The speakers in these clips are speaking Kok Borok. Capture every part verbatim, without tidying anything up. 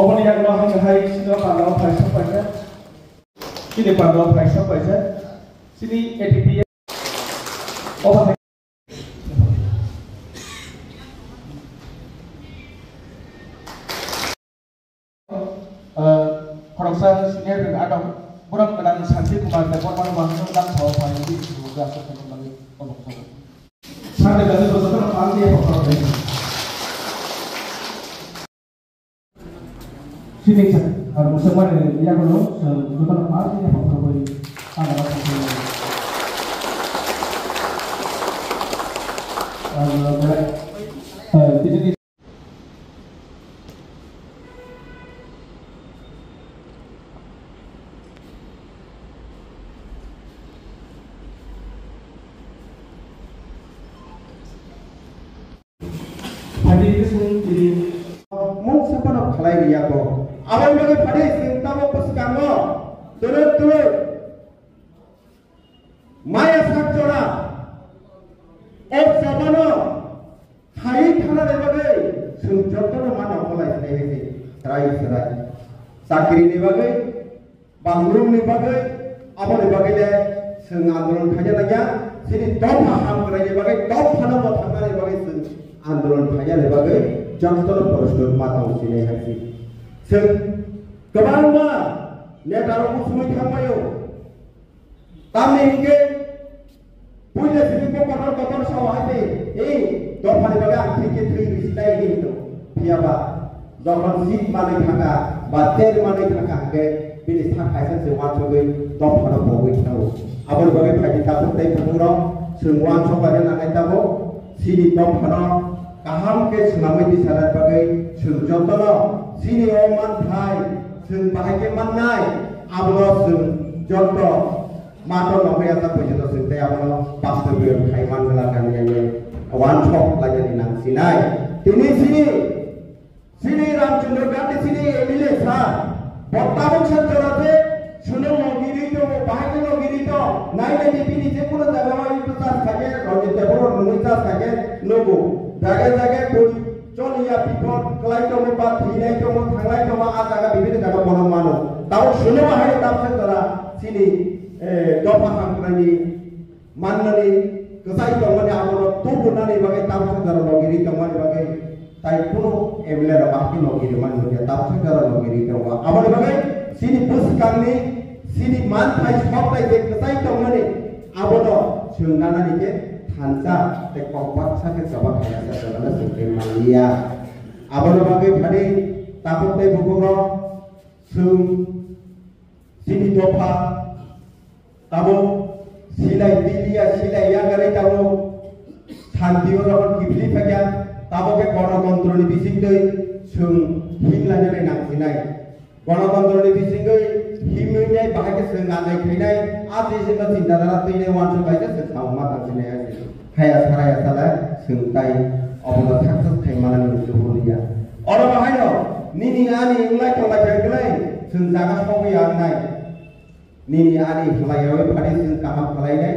Oboni yakno hwnwi hai sino panda o phaisa paisa. Chini panda o phaisa paisa. Chini A D P obo hai. Ah, khoroksa senior adong, borok gwnang Santi Kumar Debbarma no bahai no dak sao phai di, aswk khe nang bagwi obo khe. Sir Debbarma no joto no pal di, obo khe. Sini sa, ah, musamman ya kono, joto no pal di, obo khe. Ah, ah, ah, Mung saphano khalai riya bo. Aboni bagwi phadi chwng tabuk bwskango twrwk twrwk maya sak jora o chabano khaiwi thanani bagwi chwng jotono mano kholai khlai hai se. Chwrai chwrai chakrini bagwi, bangrumni bagwi, aboni bagwi le chwng andolon khaina nangya. Chini dopha hamkraini bagwi, dophano mwthangnani bagwi chwng andolon khainani bagwi jotono porosno ma tong sinai hai se. Chwng kwbangma netarok usumui thangbaio. Tamni hinkhe puila simi kotor kotor sao hai se, ei dophani bagwi ang thwi khe thwi risi tai hinwi hino. Phiya ba jokhon seat manwi thangkha ba chair manwi thangkha hinkhe bini sak kaisa se uansugwi dophano pogwi thango. Aboni bagwi phaidi takhuk tei buphukrok chwng uansuk laina nangnai tabuk. Chini dophano kaham khe swnamwi tisana bagwi chwng jotono chini o manthai chwng bahai khe mannai, abono chwng joto mato nokni asa poito chwng tei abono bastoboyam khai manjwla kani ani uansuk lainani nang sinai. Tini chini Chini Ramchandra Gandhi chini M L A sir, bo tabuk se jora je chwngno logi ri tongo, bahai khe logi ri tong, nai nai di bini je kuno jaga o ito chas kha khe, Ranjit Debbarma nungwi chas kha khe nugo. Jaga jaga bui choliya bipod kwlai tongo, ba thwinai tongo, thanglai tongo, a jaga bibini jaga bono mano. Tabuk chwngno bahai tabuk se jora chini, eh, dopha hamkraini mannani, kwchai tongmani abono tubunani bagwi tabuk jora logi ri tongmani bagwi tai kunu M L A rok bahai logi rimani nukya, tabuk jora logi ri tongo. Aboni bagwi chini bwskangni, chini manthai sokthai je kwchai tongmani abono chwng nanani khe thansa tei kok baksa khe choba khaina se chwng tei manliya. Aboni bagwi phani takhuk tei buphukrok chwng chini dopha Tabuk silai tiliya, silai yakarwi tabuk shanti o jokhon kiphilwi phaikha, tabuk khe gonotontroni bisingtwi chwng himlainani nangsinai. Gonotontroni bisingtwi himwi nai bahai khe chwng anai khainai, a je chwngno chinta dhara twinai uansuk bai khe chwng samung ma tangsinai hai se. Haya saraya salai chwng tai obono success khai manani luhur ya. Oro bahaino nini ani wnglai tonglai bai kwlai chwng jaga sogwi ya wngnai. Nini ani khlaiyawi phari chwng kaham khlainai,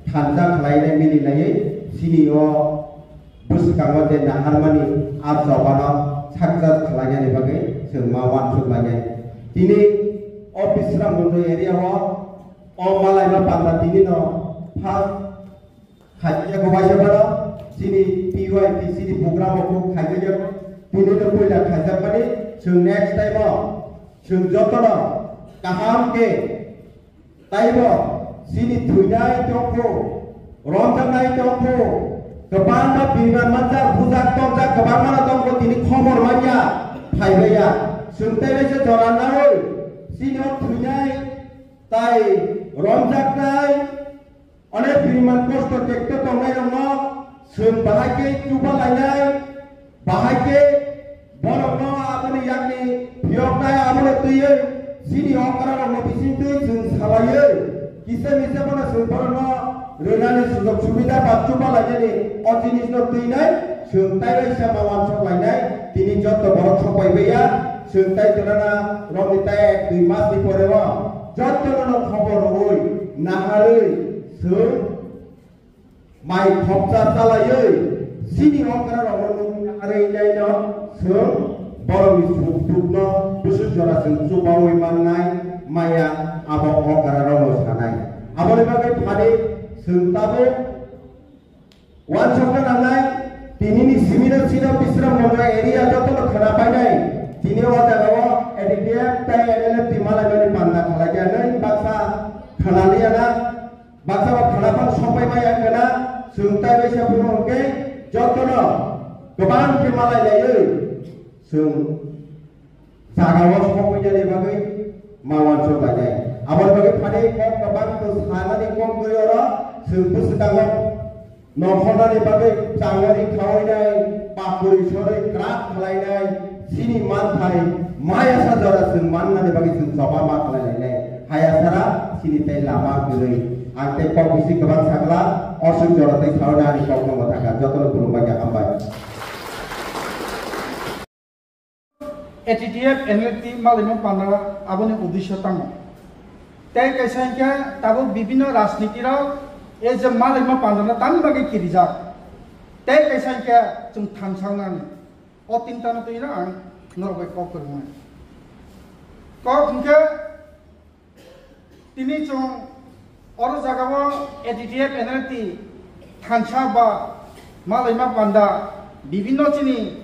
thansa khlainai mini laiwi chini o bwskango je naharmani a chobano success khlainani bagwi chwng ma uansuk lainai. Tini o Bisramganj area o, o malaima panda tini no first Khaijak waisa phano chini P Y P C ni program o kok khaijak ya. Tini no puila khaijak mani chwng next time o chwng jotono kaham khe taibo chini thwinai tongkho, romjaknai tongkho, kwbangma biriman manjak, bujak, tokjak kwbangma no tongkho, tini khobor manya phaibaiya. Chwng tei bai se jora naui chini o thwinai tai romjaknai Onek biriman kosto tekto tongnai rokno chwng bahai khe chuba lainai, bahai khe borokno aboni yakni phiyoknai abono twiwi chini okra rokni bisingtwi chwng salaiwi kisa misa bono chwng borokno rwnani sujok subida ba chuba lainani o jinisno twinai chwng taiwi sama uansuk lainai. Tini joto borok sok pai baiya chwng tai tonana rokni tai ek dui mas ni pore o jotono no khobor rwui naharwi Chwng mai khopsa chalaiwi chini okra rokno nung arwi naino chwng Borokni suk dukno bwswk jora chwng chubaui mannai maya abo okra rokno sanai. Aboni bagwi phadi chwng tabuk uansukna nangnai, tinini simi no sino Bisramganj area jotono khwna painai. Tini o jagao A D P F tei N L F T malaimani panda khlai khe nai baksa khwnaliya na. Baksa ba khwnaphang sokpai maya wngkha na, chwng tai bai sa phuru hwnkhe jotono kwbang khe malai laiwi chwng jagao sokpai jani bagwi ma uansuk lainai. Aboni bagwi phani kok kwbang to sanani kok gwi oro chwng bwswkango nongkhornani bagwi changani khaoinai, pakuri sorwi kwrak khlainai, chini manthai maya sa jora chwng mannani bagwi chwng choba ma khlai lainai. Haya sara chini tei lama kwrwi. Ang tei kok bisi kwbang sakla, o chwng jora tei saui nani kok no mwthangkha. Jotono khulumbai kha, hambai. A T T F N L T malaima panda aboni uddesyo tamo. Tei kaisa hinkhe tabuk bibinno rajniti rok e je malaima panda no tamni bagwi kirijak. Tei kaisa hinkhe chwng thansangnani. O tinta no twi no ang norok bai kok kwrwngmani. Kok hinkhe tini chwng oro jagao A T T F N L T thansa ba malaima panda bibinno chini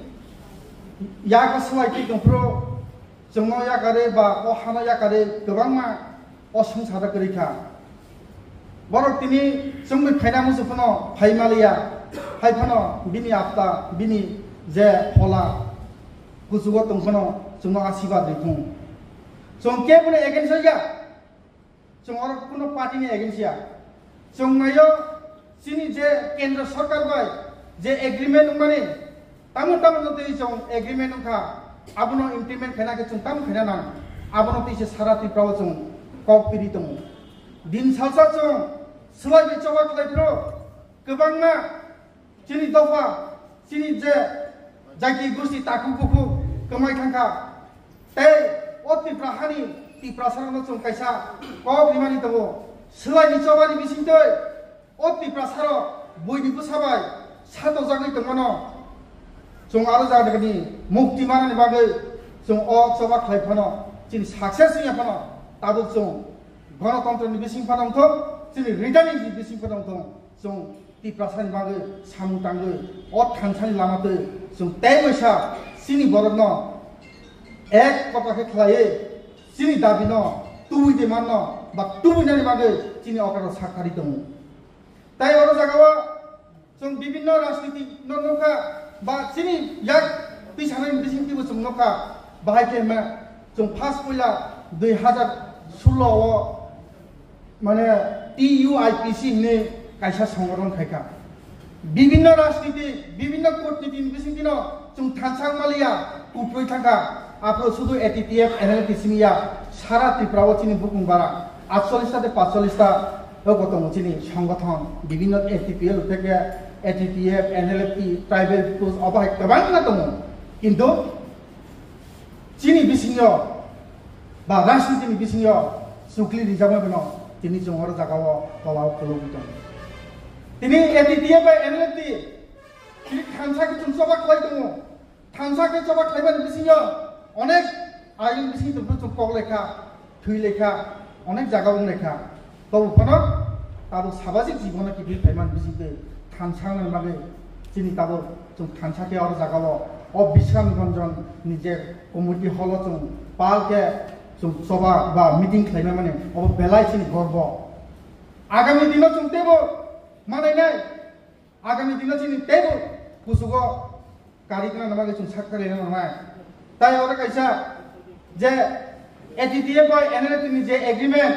yago swlai twi tongphuru chwngno yakarwi ba o hano yakarwi kwbangma o swngcharo kwrwi kha. Borok tini chwngwi phaina muchung phano phai maliya, hai phano bini apta, bini je phola kuchugo tong phano chwngno asibad rwi thung. Chwng kebono against ya, chwng oro kuno party ni against ya. Chwng naio chini je kendra sarkar bai je agreement wngmani, tamo tamo no twi chwng agreement wngkha, abono implement khaina khe chwng tamo khaina nang, abono twi se sara Tripura o chwng kok piri tongo. Din salsa chwng swlai bai choba khlai phuru kwbangma chini dopha, chini je jati gosti takhuk bukhuk kwmai thangkha. Tei o Tripura hani Tiprasa rokno chwng kaisa kok rimani tongo, swlai ni choba ni bisingtwi o Tiprasa rok buini bwsa bai satojagwi tongmano chwng aro jagani mukti manani bagwi chwng o choba khlai phano chini success wngya phano tabuk chwng gonotontro ni bising phano wngthok, chini ridani bising phano wngthok, chwng Tiprasa ni bagwi samung tangwi o thansani lama twi chwng tei waisa chini borokno ek kota khe khlaiwi chini dabi no tubui de manno ba tubui nani bagwi chini okra sak kari tongo. Tai oro jagao chwng bibinno rajniti no nukha ba chini yak twi sanai bising twibo chwng nukha, bahai khe ma chwng first puila dui hazar solo o mane T U I P C hinwi kaisa songoron khaikha. Bibinno rajniti, bibinno kutniti ni bisingtwino chwng thansa wng maliya, kuprwi thangkha. Aphuru sudu A T T F, N L T simi ya, sara Tripura o chini bukung bara atchollish ta tei pachchollish ta o tongo chini songothon, bibinno A T P L theke A T T F, N L F T, tribal force obo hai kwbangma tongo. Kintu chini bisingo ba rajnitini bisingo chukli rijakma bino tini chwng oro jagao tolao khulugwi tongo. Tini A T T F bai N L F T tini thansa khe chwng choba khlai tongo. Thansa khe choba khlaimani bisingo onek ayung bising tongphuru chwng kok lekha, thwi lekha, onek jaga wng lekha. Tobo phano tabuk sabajik jibono kiphil phaimani bisingtwi thansa wngna bagwi chini tabuk chwng thansa khe oro jagao o Bishramganj ni je community hall o chwng pal khe chwng choba ba meeting khlaimani obo belai chini gorbo. Agami dino chwng teibo manainai, agami dino chini teibo kuchugo kari khna nangma khe chwng sak kari nangma nai. Tai oro kaisa je A T T F bai N L F T ni je agreement,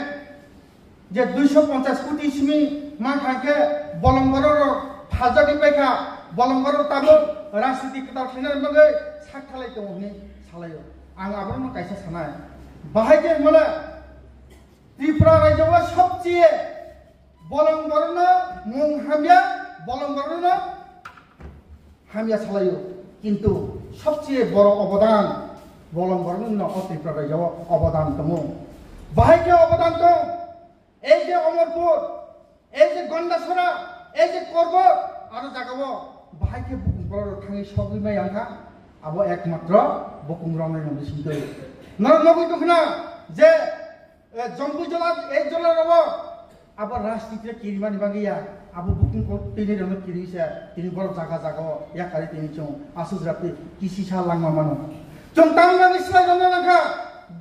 je duiso ponchas koti simi ma thang khe bolong borok rok phaljagwi paikha, bolong borok tabuk rajniti kwtal khlaina bagwi sak khalai tongo hwnwi salaio. Ang abono kaisa sanai, bahai khe hwnmale Tripura rajyo o sobchiye bolong borokno mung hamya, bolong borokno hamya salaio, kintu sobchiye boro obodan bolong borokno o Tripura rajyo o obodan tongo. Bahai khe obodan tong, ei je Omorpur, ei je Gondasora, ei je Korbor, aro jagao bahai khe bukung borok thangwi sogwi maya wngkha. Abo ekmatro bokong romnai no bising twi. Norok nogwi tongkhna je, eh, Jompuijala, Ekjala rogo abo rajniti kirimani bagwi ya. Abo bokong ko tini rokno kiri se, tini borok jaga jaga o yakari tini chwng aswk jora twi kisi sa langma mano. Chwng tamni bagwi swlai romna nangkha,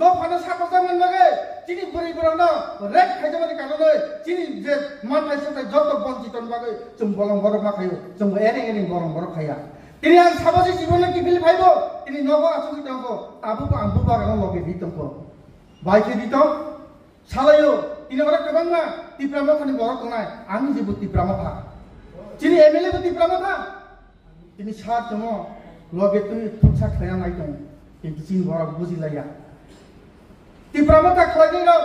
dophano sakosa man bagwi, chini bwrwi borokno rek khaijakmani karonwi, chini je manthai swtai joto bonchitoni bagwi chwng bolong borok ma khaio, chwngbo ereng ereng bolong borok khaiya. Tini ang sabo se jibono kiphil phaibo, tini nogo achugwi tongkho, tabukbo ang bubagrano loge di tongkho. Bai khe di tong, salaio, tini oro kwbangma Tipra Mothani borok tongnai, ang jebo Tipra Motha. Chini M L A bo Tipra Motha. Tini sar tongo, loge twi thuksa khlaina nai tongo. Kintu chini borok bujilaiya. Tipra Motha khlainai rok,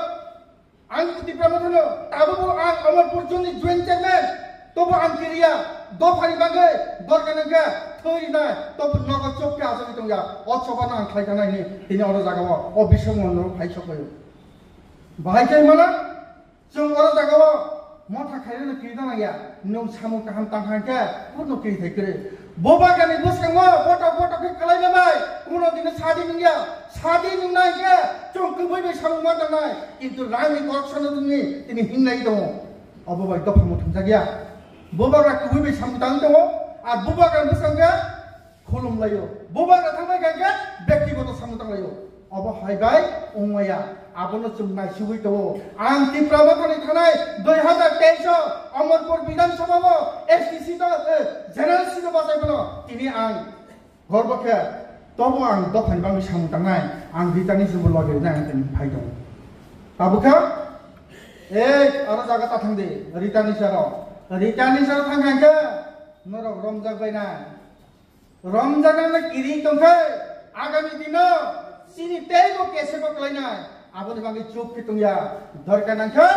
ang Tipra Mothano, tabukbo ang Amarpur Zone ni Joint Chairman, tobo ang kiriya, dophani bagwi dorkar nangkha, thwi rinai, tobo nogo chop khe achugwi tongya, o chobano ang khlai thangnai hwnwi, tini oro jagao, o bising mondo phai sokbaio. Bahai khe mano, chwng oro jagao, motha khairokno kirina nangya, nwng samung kaham tangkha hwnkhe, kuno kiri thai kwrwi. Bubagrani bwskango botok botok khe kwlaima bai, kuno dino sadi nungya, sadi nungna hwnkhe chwng kwbwi bai samung ma tangnai, kintu rangni corruption-o tini, tini hinglai tongo. Obo bai dopha muthungjakya. Bubagra kwbwi bai samung tangwi tongo, ar bubagrani bwskango khe khulum laio. Bubagra thangbai kha khe bektigoto samung tang laio. Obo hai bai wngmaya. Abono chwng naisugwi tongo. Ang Tipra Mothani thanai dui hazar teis o Amarpur Bidhan Sabha o S T seat o, eh, general seat o bachai phano tini ang gorbo khe tobo ang dophani bagwi samung tangnai. Ang Rita ni jwngbo loge rinai ang tini phai tongo. Tabukha, eh, aro jaga ta thang di, Rita ni saro. Rita ni saro thang kha khe norok romjak bai nai. Romjaknani kiri tongkhe, agami dino chini teibo kesebo klainai. Aboni bagwi chuk khe tongya. Dorkar nangkha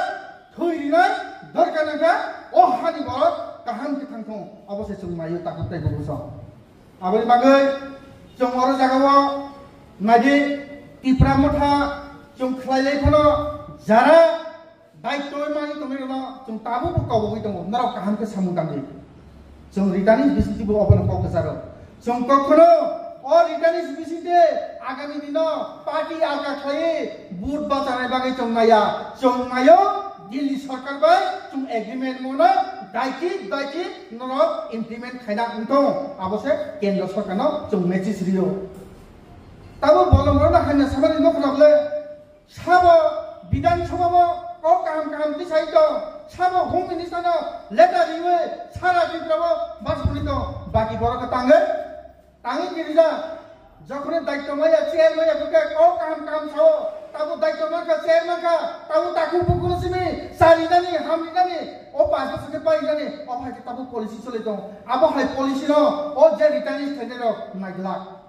thwi rinai, dorkar nangkha o hani borok kaham khe thangthung. Obo se chwng naio takhuk tei bubuso. Aboni bagwi chwng oro jagao naidi Tipra Motha chwng khlai lai phano jara Daityo mani tongwi rwno chwng tabukbo kobogwi tongo, norok kaham khe samung tangdi. Chwng Rita ni bisingtwi bo obono kok kwcharo. Chwng kokhono o Rita ni bisingtwi agami dino party alka khlaiwi vote bachanai bagwi chwng naiya. Chwng naio Delhi sorkar bai chwng agreement mano daiki daiki norok implement khaina wngtong. Abo se kendro sorkarno chwng message rio. Tabo bolong rwna haina samani nokhlak le Sabo Bidhan Sabha o kok kaham kaham tisai tong, sabo Home Minister no letter riwi sara Tripura o bas phuri tong, baki borok khe tangwi, tangwi kirijak. Jokhone daityo maya, chair maya, bokhe kok kaham kaham sao, tabo daityo mankha, chair mankha, tabo takhuk bukhuk simi, sari nani, hamri nani, o pas bosor khe pai nani, o phai khe tabo policy choli tong, abo hai policy no, o je returnees thainai rok naiglak.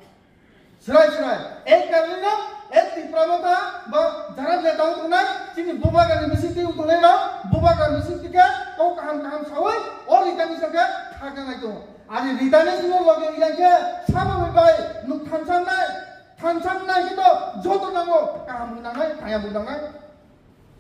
Srai srai, ei karni no, ei Tipra Motha ba jara neta wng tongnai, chini bubagrani bisingtwi wng tongnai rok, bubagrani bisingtwi khe kok kaham kaham sawi, o Rita ni saka khakna nai tongo. Ani Rita ni sino loge iya khe sabo bai bai nuk thansa nai, thansa nai khe to joto nango, kaham bo nangnai, thaya bo nangnai.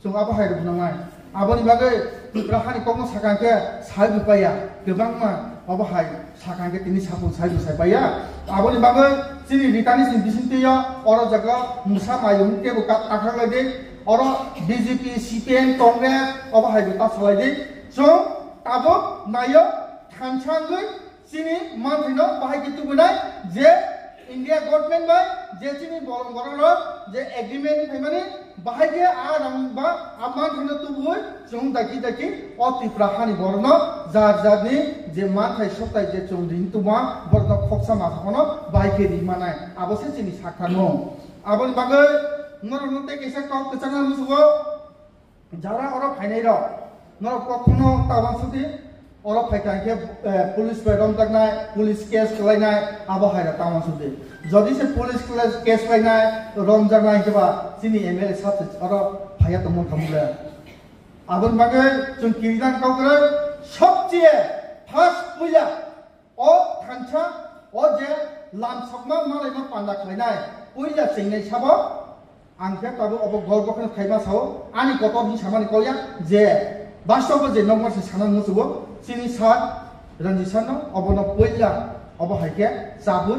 Chwng abo hai rwknangnai. Aboni bagwi Tipra hani kokno sakha khe sai bo paiya. Kwbangma abo hai sakha khe tini sapung sai bo sai paiya. Aboni bagwi chini Rita ni sini bisingtwi o oro jaga mwsa mayung tebo ka-, kakhwlai di. Oro B J P, C P M, Congress obo hai bo ta salai di. Chwng tabuk naio thansa wngwi Chini manthaino bahai khe tubunai je India government bai je chini bolong borok rok je agreement ni phaimani bahai khe a rang ba a manthaino tubui chwng daki daki o Tripura hani borok no jar jar ni je manthai soktai je chwng rini tubuma borok no khoksa masa phano bahai khe ri manai abo se chini sakthangmung. Aboni bagwi norok no tei kaisa kok kwchangna musugo. Jara oro phainai rok, norok kokno tabang sudi, oro phai kha khe, eh, police bai romjaknai, police case khlainai, abo hai rok tabang sudi. Jodi se police kla-, case khlainai, romjaknai hwnkhe ba chini M L A sab se oro phaiya tongmani kha mole. Aboni bagwi chwng kirijak kok kwrwi sobcheye first puila O thansa, o je lamsokma malaima panda khlainai, puila chengnai sabo, ang khe tabuk obo gorbo kheno khaima sao, ani kotor hinwi samani kolya je bastobo je nokma se sana muchugo, chini sir Ranjit sir no obono puila obo hai khe chabwi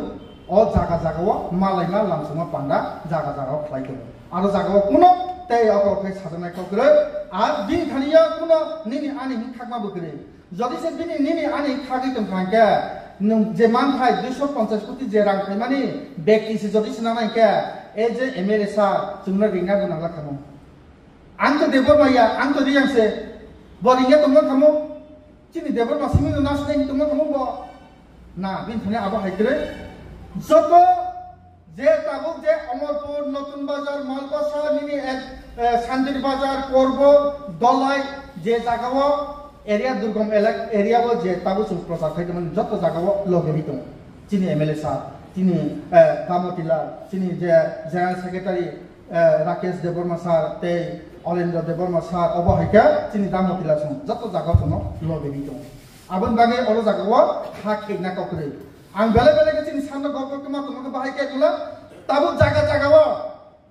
O jaga jagao malaima lamsongma panda jaga jagao khlai tongo. Aro jagao kuno tei oko khe sajaknai kok kwrwi. Ar bini thani ya kuno nini ani hwn khakma bo kwrwi. Jodi se bini nini ani khagwi tong kha hwnkhe, nwng je manthai duiso ponchas koti je rang phaimani bekti se jodi se nang nai khe, e je M L A sir, chwngno ringna gwnang la kha mo. Ang to Debbarma ya, ang to Riyang se, bo ringya tongma kha mo. Chini Debbarma simi no nasle tongma kha mo bo. Na, bini thani abo hai kwrwi. Joto je tabuk je Omorpur, Notun Bazar, Malbasa, nini ek, eh, Sandir Bazar, Korbo, Dolai, je jagao area durgom elak-, area o je tabuk chwng prochar khai tongmani joto jagao loge ri tongo. Chini M L A sir, chini, eh, Damotila, chini je General Secretary, eh, Rakesh Debbarma sir tei Olendra Debbarma sir, obo hai khe chini Damotila chwng joto jagao chwngno loge ri tongo. Aboni bagwi oro jagao ha khekna kok kwrwi. Ang belai belai khe chini sanno gok gok khe ma tongma khe bahai khe tongla. Tabuk jaga jagao,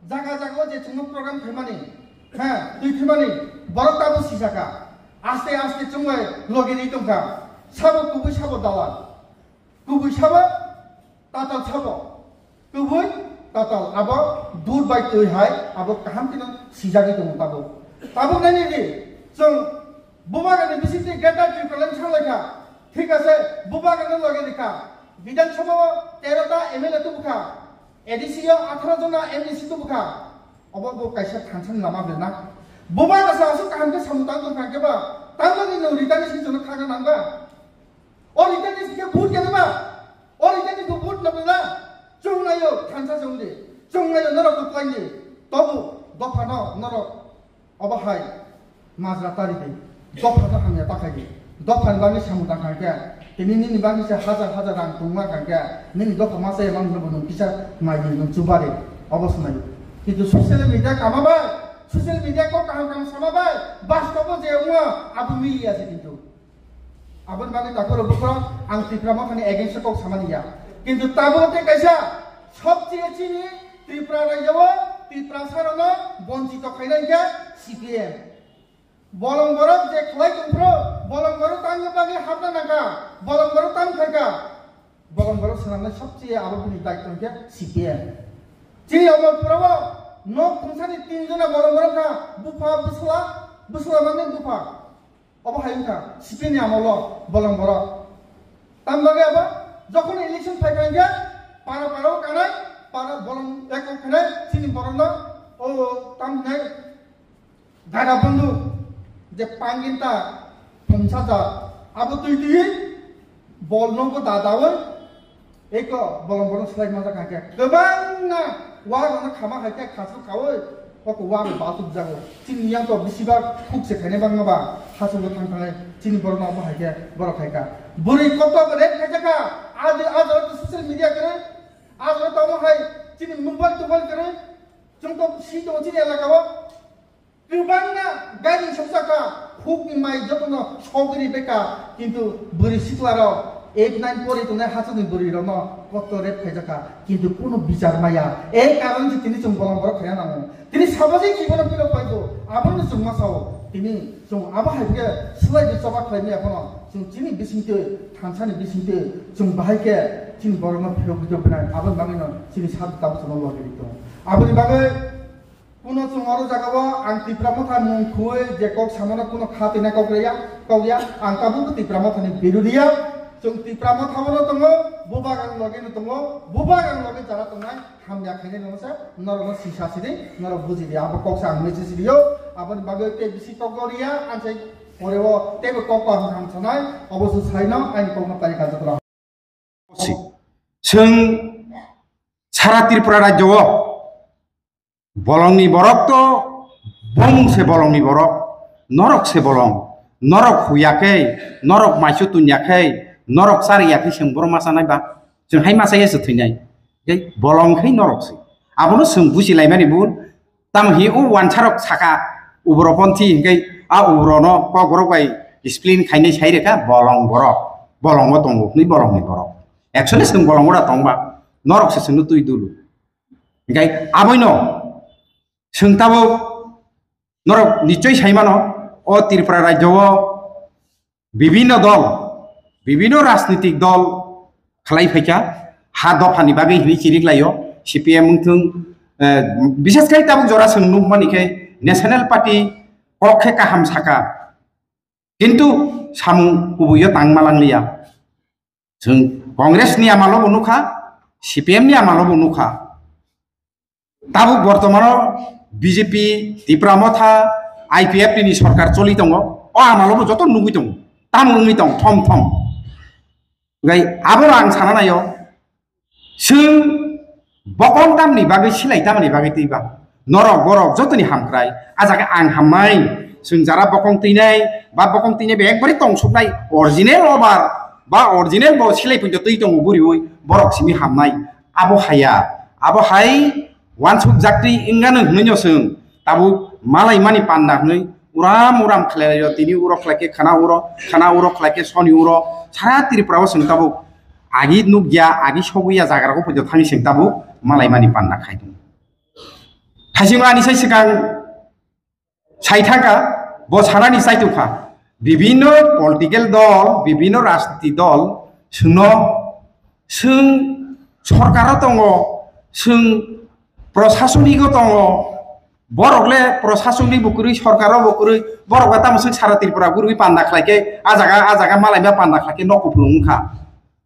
jaga jagao je chwngno program khaimani, ha, twi thwimani, borok tabuk sijaka. Aste aste chwng bai logi ri tongkha. Sabo kubui sabo dalal. Kubui sabo tatal sabo. Kubui tatal abo dud bai twi hai abo kaham kheno sijagwi tongo tabuk. Tabuk naini di chwng Bubagrani bisingtwi Greater Tipraland sanglai kha. Thik ase, Bubagrani loge rikha. Bidhan Sabha o tero ta M L A tubukha. A D C o atharo jona M D C tubukha. Obo bo kaisa thansani lama bela na. Bubagra sa aswk kaham khe samung tang tong kha khe ba, tang bagwi nwng Ritani sing jono khagna nang ba? O Ritani sing khe vote khe ba? O Ritani bo vote na bela? Chwng naio thansa chwng di. Chwng naio norok kwplai di. Tobu dophano norok obo hai majra tari di. Dophano hamya ta khai di. Dophani bagwi samung tang kha khe, tini nini bagwi se hajar hajar rang tongma kha khe, nini dopha masa ya mang bo nwng kisa mai di, nwng chuba di. Obo swmai. Kintu social media kama bai, social media kok kaham kaham sama bai, bastobo je wngma abo miliya se kintu. Aboni bagwi takhoro bukhoro ang Tipra Mothani against o kok samani ya. Kintu tabuk tei kaisa sobcheye chini Tripura rajyo o Tiprasa rokno bonchito khainai khe C P M. Bolong borok je khlai tongphuru, bolong borok tangna bagwi hapna nangkha, bolong borok tang phaikha, bolong borok swnamnai sobcheye abo bini daityo hwnkhe C P M. Chini Omorpura o nok thungsani tin jona bolong borok kha, bupha bwsla, bwsla mani bupha. Obo hai wngkha C P M ni amolo bolong borok. Tam bagwi abo jokhon election phaikha hwnkhe para para o kanai, para bolong ek kok khanai chini borokno o tam hwnai Dada bondhu je pangin ta thumsa ja abo twi twi bol nongko da dawi eko bolong bolong slai ma jakha khe kwbangna wa rokno khama hai khe khasu khawi oko wa rok ba tuk jago chini yang to bisi ba khuk se khaine bangma ba hasu go thang thangai chini borok no abo hai khe borok hai kha bwrwi koto rep khai jakha adi adi social media kre adi to hai chini mobile tobile kre chwng to si to chini elaka o Kwbangma gari sokjakha, hukni mai jotono sogri beka, kintu bwrwi siklarok eight nine pori tongnai hachukni bwrwirokno kotor rep khaijakha, kintu kunu bichar maya. Ei karon se tini chwng bolong borok khaina nango. Tini samajik jibono philok paibo, abono chwng ma sao. Tini chwng abo hai khe swlaiwi choba khlaimaya phano chwng chini bisingtwi, thansani bisingtwi chwng bahai khe chini borokno philogwi tongphinai. Aboni bagwino chini sak tabuk chwngno logirwi tongo. Aboni bagwi Kuno chwng oro jagao ang Tipra Motha mung khui je kok samano kuno kha twi na kok ya, kok ya, ang tabukbo Tipra Mothani birodhiya. Chwng Tipra Mothao no tongo, bubagrang loge no tongo, bubagrang loge jara tongnai hamya khainai no se norok no sisa sidi, norok buji di. Abo kok sa ang message riyo, aboni bagwi tei bisi kok riya, ang sai poreo teibo kok ko ang ham sanai, obo se saino aini kok no tari kajak rok. Si. Chwng sara Tripura rajyo o bolongni borok to bumung se bolongni borok, norok se bolong, norok huya khe, norok maisu tunya khe, norok chariya khe chwng boro ma chanai ba? Chwng hai ma chaya se thwinai. Tei bolong khe norok se. Abono chwng buji laimani bul. Tamo hi o wansarok saka ubro ponthi hingke a ubrono kokrok bai discipline khainai sai rekha bolong borok, bolongo tongo hwnwi bolongni borok. Actually chwng bolongo da tongba, norok se chwngno twi dulu. Hingke aboino chwng tabuk norok nichoi sai mano o Tripura rajyo o bibinno dol, bibinno rajnitik dol khlai phaikha, ha dophani bagwi hinwi chiriklaio, C P M wngthung, eh, bises khai tabuk jora chwng nukmani khe National Party kok khe kaham saka, kintu samung kubuio tangma langliya. Chwng Congress ni amalo bo nukha, C P M ni amalo bo nukha. Tabuk bortomano B J P, Tipra Motha, I P F T ni sorkar choli tongo. O amalo bo joto nugwi tongo. Tamo wngwi tong, thom thom. Gai aboro ang sana nayo. Chwng bokong tamni bagwi silai tamni bagwi twiba. Norok borok jotoni hamkrai. A jaga ang hammai. Chwng jara bokong twinai, ba bokong twinai be ekbari tongsuknai. Original obar, ba original bo silai punjo twi tongo buriwi. Borok simi hamnai. Abo haya, abo hai wansuk jakti wngano hwnwi chwng tabuk malai mani panda hwnwi uram uram khlai laio, tini uro khlai khe khana uro, khana uro khlai khe soni uro, sara Tripura o chwng tabuk agi nukya, agi sogwi ya jaga rok poito thangwi chwng tabuk malai mani panda khai tongo. Thaisingo ani sai swkang Sai thangkha, bo sanani chaitukha, bibinno political dol, bibinno rajniti dol, chwngno, chwng sorkaro tongo, chwng proshasonigo tongo, borok le proshasonik bo kwrwi, sorkaro bo kwrwi, borok ba tamo swk sara Tripura gurwi panda khlai khe, a jaga, a jaga malaima panda khlai khe nok kupulung wngkha.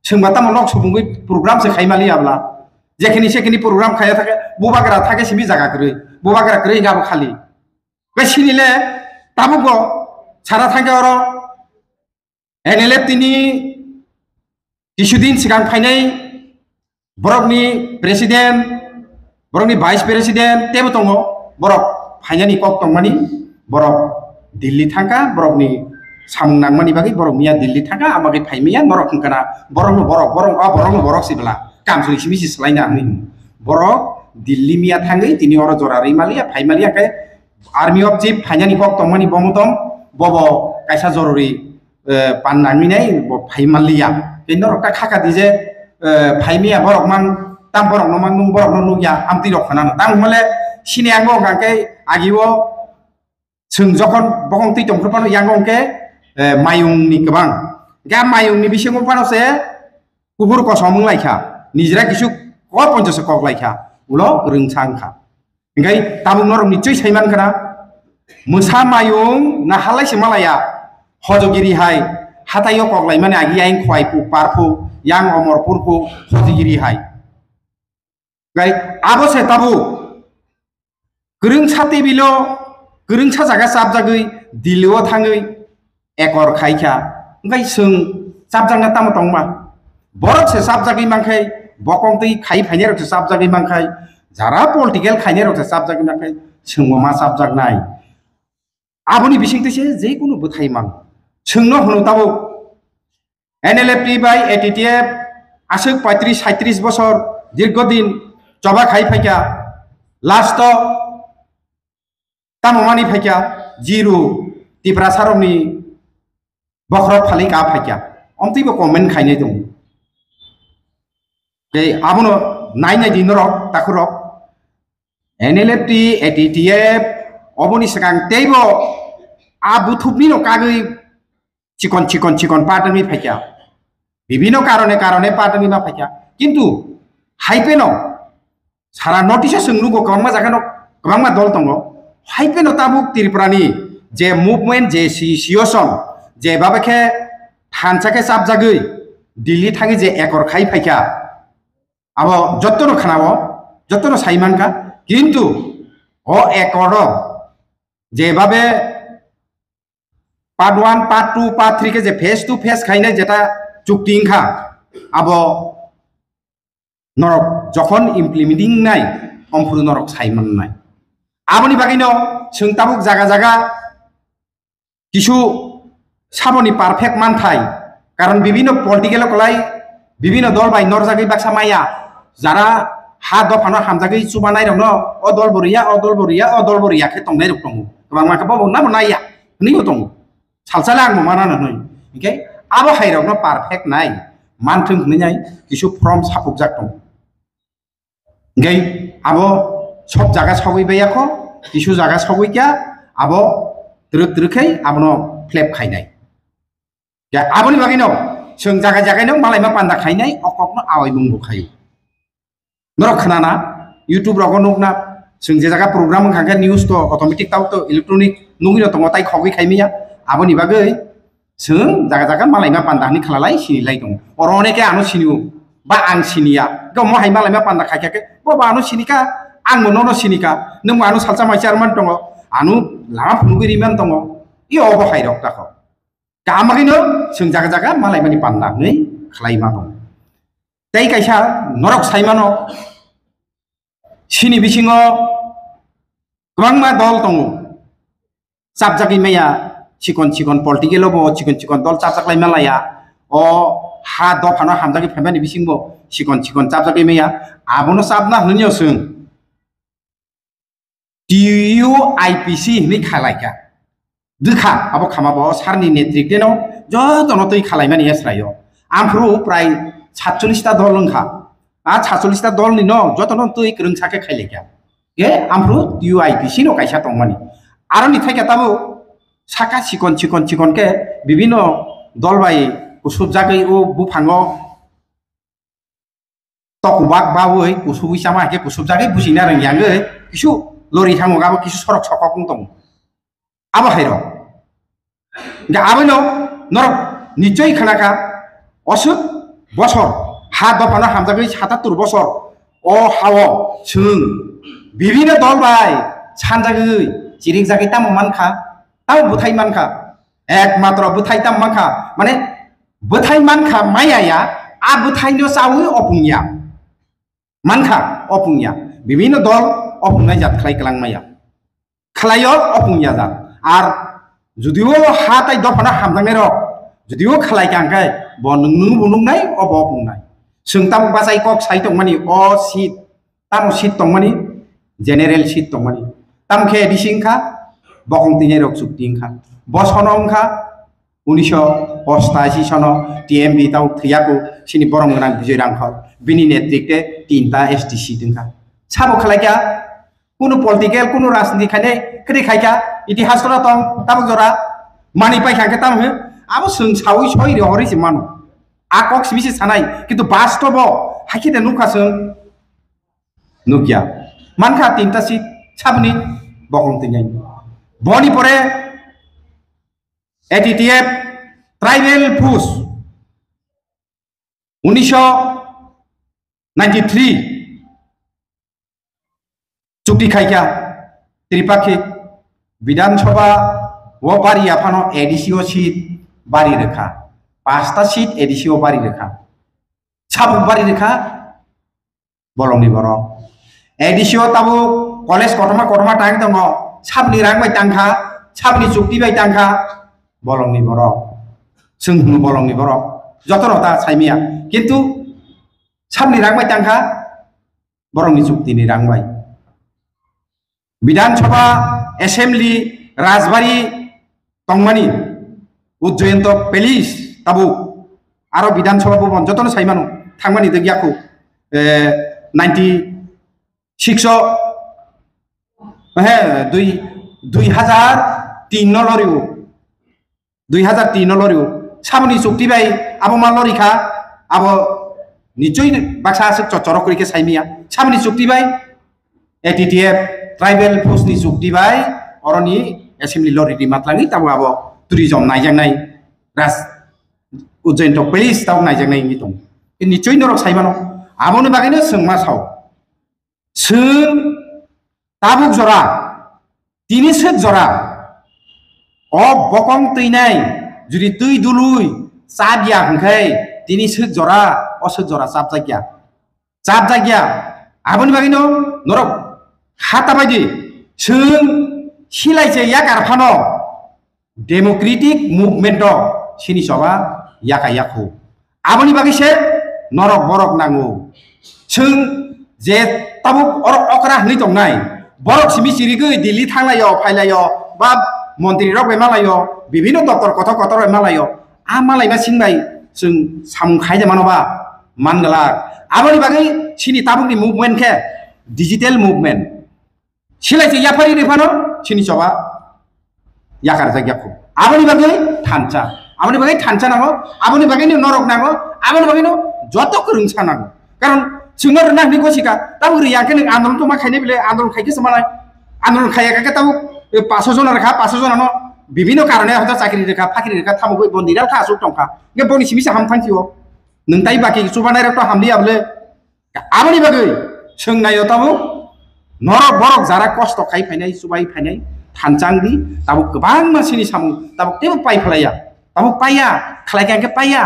Chwng ba tamo nok subungwi program se khai mali abla. Jekhini sekhini program khaya thake, bubagra thake simi jaga kwrwi, bubagra kwrwi wngkha bo khali. Bai sini le tabuk bo sara thangkhe oro N L F T ni kisudin swkang phainai borokni president, borokni vice president teibo tongo. Borok phainani kok tongmani, borok Delhi thangkha, borokni samung nangmani bagwi borok miya Delhi thangkha, abagwi phaimaya norok hwnkha na borokno borok, borok, a borokno borok sibla kamsui simi si swlaina hwnwi borok Delhi miya thangwi tini oro jora rwi maliya, phai maliya khe Army of Chief phainani kok tongmani bomo tong, bobo kaisa jorori, eh, pan nangwi nai, bo phai manliya. Tei norok ta khaka di je, eh, phai miya borok mang, tam borok no mang nung, borok no nukya, amtwi rok khana no. Tang hole sini ang bo hwnkha khe agi o chwng jokhon bokong twi tong phuru phano yang hwnkhe, eh, mayung ni kwbang. Ga mayung ni bisingo phano se kuphur kosom wng lai kha. Nijra kisu kok poncho se kok lai kha. Ulo kwrwngsa wng kha. Hingkai tabuk norok nichoi sai man khana, mwsa mayung nahalai se malaya, hojogiri hai, hatai o kok lai mani agi yang khwai pu, par pu, yang omor pur pu, hojogiri hai. Hingkai abo se tabuk kwrwngsa tebilo, kwrwngsa jaga chapjagwi, Delhi o thangwi, ekor khai kha, hingkai chwng chapjakna tamo tongma? Borok se chapjagwi mankhai, bokong twi khai phainai rok se chapjagwi mankhai, jara political khainai rok se chapjagwi mankhai, chwngbo ma chapjaknai. Aboni bisingtwi se je kunu bwthai mang. Chwngno hwno tabuk N L F T bai A T T F aswk paitris saitris bosor dirgo din choba khai phaikha, last o tamo mani phaikha, zero Tiprasa rokni bokhorok phalwi ka phaikha. Omtwi bo comment khainai tongo. Tei abono nai nai di norok takhurok. N L F T, A T T F, oboni swkang teibo a buthupni no kagwi chikon chikon chikon patwngwi phaikha. Bibino karone karone patwngwi ma phaikha. Kintu hai pheno sara notice o chwng nugo kwbangma jaga no kwbangma dol tongo. Hai pheno tabuk Tripura ni je movement, je situation, je babe khe thansa khe chapjagwi Delhi thangwi je ekor khai phaikha. Abo jotto no khnao, jotto no sai mankha. Kintu o ekor o je babe part one, part two, part three khe je face to face khainai jeta chukti wngkha, abo norok jokhon implementing nai, omphuru norok sai mannai. Aboni bagwino chwng tabuk jaga jaga kisu saboni perfect manthai, karon bibino political o kwlai, bibino dol bai norjagwi baksa maya, jara ha dophano hamjagwi chubanai rokno o dol bo riya, o dol bo riya, o dol bo riya khe tongnai rok tongo. Kwbangma khe bobo nabo naiya, hwnwi bo tongo. Salsale ang bo mana nanwi. Hingke abo hai rokno perfect nai manthung hwnwi nai kisu form sapukjak tongo. Hingke abo sob jaga sogwi baiya kho, kisu jaga sogwi kya, abo twrwk twrwk khai abono flap khainai. Ya, aboni bagwino chwng jaga jagaino malaima panda khainai, o kokno awaimung bo khaio. Norok khnana, YouTube rogo nukna, chwng je jaga program wngkha khe news to automatic tau to electronic nugwi no tongo, tai khogwi khai manya. Aboni bagwi chwng jaga jaga malaima panda hwnwi khalalai sinilai tongo. Oro oneke ano sinio, ba ang siniya. Hwnkhe omo hai malaima panda khaikha khe, bo ba ano sinika, ang bo nono sinika, nwng bo ano salsa mai chairman tongo, ano lama phunugwi riman tongo. I obo hai rok takho. Tamo khe no chwng jaga jaga malaimani panda hwnwi khlai mano. Tei kaisa norok sai mano, chini bisingo kwbangma dol tongo. Chapjagwi maya, chikon chikon political o bo chikon chikon dol chapjak lai malaya. O ha dophano hamjagwi phaimani bisingbo chikon chikon chapjagwi maya. Abono chapna hwnwi o chwng T U I P C hinwi khalaikha. Dwkha, abo khama bo sarni netrikte no jotono twi khalaimani yasraio. Amphru prai satchollish ta dol wngkha. A satchollish ta dol ni no jotono twi kwrwngsa khe khailaikha. Ke amphru T U I P C no kaisa tongmani. Aroni thaikha tabo saka chikon chikon chikon khe bibino dol bai kusubjagwi o buphango tokubak bawi kusubwi chama hai khe kusubjagwi buchina rwng yangwi kisu lori thango abo kisu sorok sokok wng tongo. Abo hai rok. Hingke abono norok nichoi khnakha, oswk bosor ha dophano hamjagwi satattur bosor o hao chwng bibino dol bai sanjagwi chirikjagwi tamo mankha, tamo bwthai mankha, ekmatro bwthai tamo mankha, mane bwthai mankha maya ya, a bwthaino chawi opungya. Mankha opungya, bibino dol opungnai jat khlai kwlang maya. Khlaio opungya jat. Ar judio ha tai dophano hamjaknai rok, judio khlai kha hwnkhe bo nwng nwng bo nuknai, obo opungnai. Chwng tabuk bachai kok sai tongmani o seat, tamo seat tongmani, general seat tongmani. Tamo khe A D C wngkha, bokong twinai rok chukti wngkha. Bo sono wngkha, unisho ostashi sono T M B tau thwiyaku sini borong gwnang Bijoy Rangkhol, bini netrikte tinta S T C dwngkha. Sabo khlaikha, kunu political, kunu rajniti khainai kwrwi khaikha, itihas kono tong, tabuk jora mani paikha khe tamo hwn, abo chwng sawi soi rihorwi se mano. A kok simi se sanai, kintu bastobo haikhe de nukha chwng nukya. Mankha tinta si sabni bokong tinai. Boni pore A T T F tribal push unisho ninety three chukti khaikha Tripakhi Bidhan Sabha o bari aphano A D C o seat bari rwkha, pasta seat A D C o bari rwkha, sabuk bari rwkha. Bolongni borok. A D C o tabuk college kotorma kotorma tang tongo. Sabni rang bai tangkha, sabni chukti bai tangkha, bolongni borok. Chwng hwnwi bolongni borok. Jotono ta saimaya. Kintu sabni rang bai tangkha, borokni chuktini rang bai. Bidhan Sabha, Assembly, Rajbari tongmani, Ujjayanta Palace tabuk, aro Bidhan Sabha Bhavan jotono saimano thangmani degyaku, eh, ninety six o, he, dui, dui hajar tin no loriwo. Dui hajar tin no loriwo. Saboni chukti bai abo ma lorikha, abo nichoi baksa aswk chochorok kwrwi khe saimaya. Saboni chukti bai A T T F tribal force ni chukti bai oroni assembly lori di matlangwi tabo abo tourism naijaknai Raj Ujjainto Palace tabo naijaknai wngwi tongo. Nichoi norok saimano. Aboni bagwino chwng ma sao. Chwng tabuk jora, tini swk jora. O bokong twinai, judi twi dului chap ya hwnkhe, tini swk jora, o swk jora chapjak ya. Chapjak ya. Aboni bagwino norok hata bai di. Chwng silai se yakar phano. Democratic movement o sini choba yaka yakhu. Aboni bagwi se norok borok nango. Chwng je tabuk orok okra hwnwi tongnai, borok simi chirigwi Delhi thanglaio, phailaio, ba montri rok bai malaio, bibhinno doptor kotor kotor bai malaio. A malaima sing bai chwng samung khai de mano ba? Man glak. Aboni bagwi sini tabukni movement khe digital movement. Silai se yaphari rwi phano sini choba yakar jak yakho. Aboni bagwi thansa. Aboni bagwi thansa nango. Aboni bagwi no norok nango. Aboni bagwi no joto kwrwngsa nango. Karon Chwngno rwna hwnwi gosikha, tabuk rwya khe nwng andolon tongma khainai bile, andolon khai khe se manai. Andolon khaiya khe tabuk, e, paso jona rwkha, paso jona no bibhinno karone hoyto chakri rwkha, phakri rwkha, thamogwi bo niral kha, aswk tongkha. Hwnkhe boni simi se ham thang sio. Nwng tai baki chubanai rok to hamliya bile. Aboni bagwi chwng naio tabuk norok borok jara kosto khai phainai, chubai phainai, thanchang di, tabuk kwbangma sini samung tabuk teibo pai phlaiya. Tabuk paiya, khlai kha hwnkhe paiya.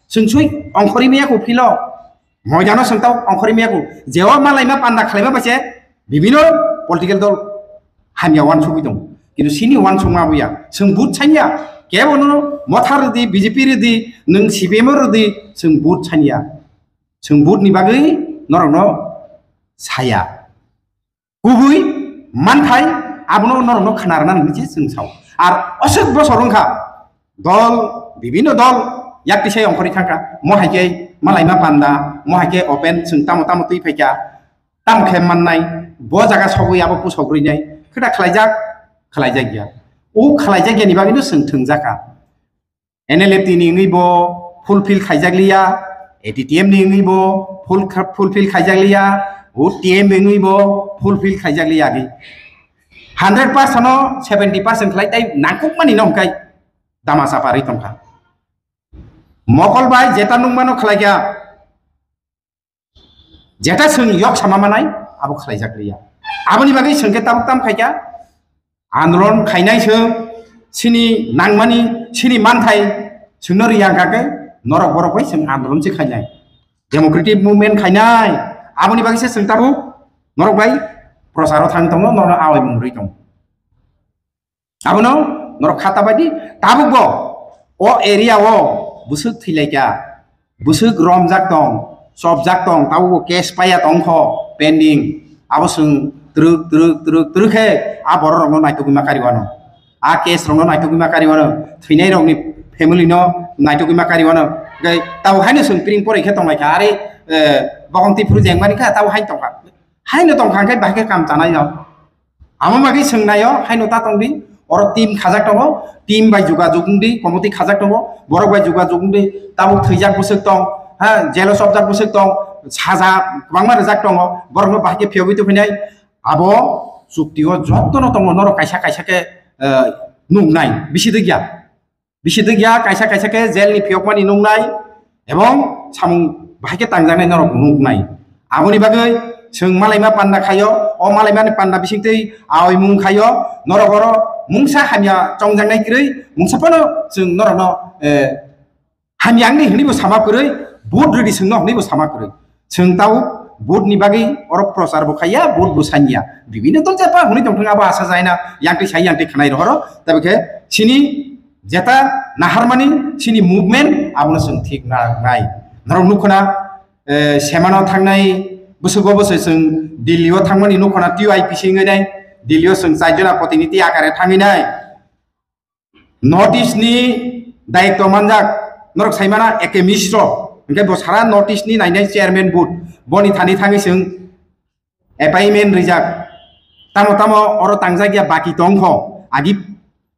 Chwng sui ongkhorwi maya kho philo. Moidano chwng tabuk ongkhorwi maya kho. Jeo malaima panda khlaima bai se bibino political dol hamya wansugwi tongo. Kintu sini wansukma abuya. Chwng vote sanya. Kebo nono Motha rwdi, B J P rwdi, nwng C P M rwdi, chwng vote sanya. Chwng vote ni bagwi norokno saya. Kubui manthai abono norokno khna rwna hinwi se chwng sao. Ar oswk bosor wngkha dol, bibhinno dol yak tisai ongkhorwi thangkha. Mo hai khe malaima panda, mo hai khe open chwng tamo tamo twi phaikha. Tamo khe mannai, bo jaga sogwi abo pusok rwinai. Khe da khlaijak, khlaijak ya. O khlaijak yani bagwino chwng thwngjakha. N L F T ni wngwi bo fulfill khaijak liya, A T T M ni wngwi bo full kha-, fulfill khaijak liya, U T M ni wngwi bo fulfill khaijak liya agi. Hundred percent no seventy percent khlai tai nangkukmani no hwnkhe dama chapa rwi tongkha. Mokol bai jeta nungmano khlaikha. Jeta chwng yok sama manai, abo khlaijak liya. Aboni bagwi chwng khe tabuk tam khaikha, andolon khainai chwng, sini nangmani, sini manthai chwngno riyang kha khe, norok borok bai chwng andolon se khainai. Democratic movement khainai, aboni bagwi se chwng tabuk norok bai procharo thang tongo, norok awai mung rwi tongo. Abono norok khata baidi tabukbo o area o bwswk thwilaikha, bwswk romjak tong, chopjak tong, tabukbo case paiya tongkho pending. Abo chwng twrwk, twrwk, twrwk, twrwk khe a borok rokno naitugwi ma kariwano. A case rokno naitugwi ma kariwano. Thwinai rokni family no naitugwi ma kariwano. Tei tabuk haino chwng pring poroi khe tonglaikha. Are, eh, bokong twi phuru jengmani kha tabuk haino tongkha. Haino tongkha hwnkhe bahai khe kam chanai no. Amo bagwi chwng naio, haino ta tong di. Oro team khajak tongo, team bai jogajog wng di, committee khajak tongo, borok bai jogajog wng di. Tabuk thwijak bwswk tong, ha, jelo chopjak bwswk tong, saja kwbangma rwjak tongo, borokno bahai khe phiyogwi tongphinai. Abo chukti o jotono tongo, norok kaisa kaisa khe, eh, nuknai, bisi dwkya. Bisi dwkya, kaisa kaisa khe jail ni phiyokmani nuknai, ebong samung bahai khe tangjaknai norok nuknai. Aboni bagwi chwng malaima panda khaio, o malaimani panda bisingtwi aoimung khaio, norok oro mungsa hamya chongjaknai kwrwi, mungsa phano chwng norokno, eh, hamya wngni hwnwibo sama kwrwi, vote rwdi chwngno hwnwibo sama kwrwi. Chwng tabuk vote ni bagwi oro prochar bo khaiya, vote bo sanya. Bibhinno dol jepha hwnwi tongthung abo asa jaina, yang twi sai yang twi khnai rohoro. Tabe khe chini jeta naharmani chini movement abono chwng thik na nai. Norok nukhuna, eh, semano thangnai bwswk bo bwswk chwng Delhi o thangmani nukhuna T U I P C wngwi nai. Delhi o chwng char jona protinidhi akare thangwi nai. North East ni daityo manjak norok saimana A K Mishro, hingke bo sara North East ni nainai chairman board, boni thani thangwi chwng appointment rijak. Tamo tamo oro tangjak ya baki tongkho, agi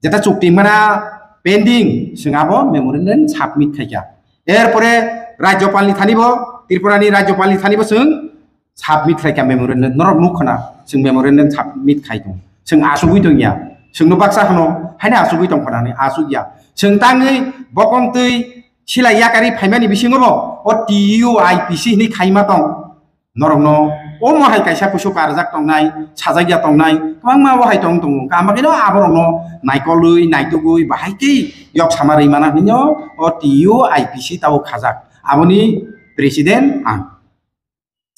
jeta chukti mana pending, chwng abo memorandum submit khaikha. Erpore Rajyopal ni thani bo, Tripura ni Rajyopal ni thani bo chwng submit khlai kha memorandum, norok nuk khna, chwng memorandum submit khai tong, chwng asugwi tong ya, chwngno baksa hwno, haino asugwi tong khna ni asuk ya, chwng tangwi bokong twi silai yakari phaimani bisingo bo o T U I P C hinwi khaima tong, norokno omo hai kaisa kusu karjak tongnai, sajak ya tongnai, kwbangma o hai tong tongo, kama khe no aborokno naikolwi, naitugwi, bahai khe yok sama rwi mana hinyo o T U I P C tabuk khajak, aboni president ang.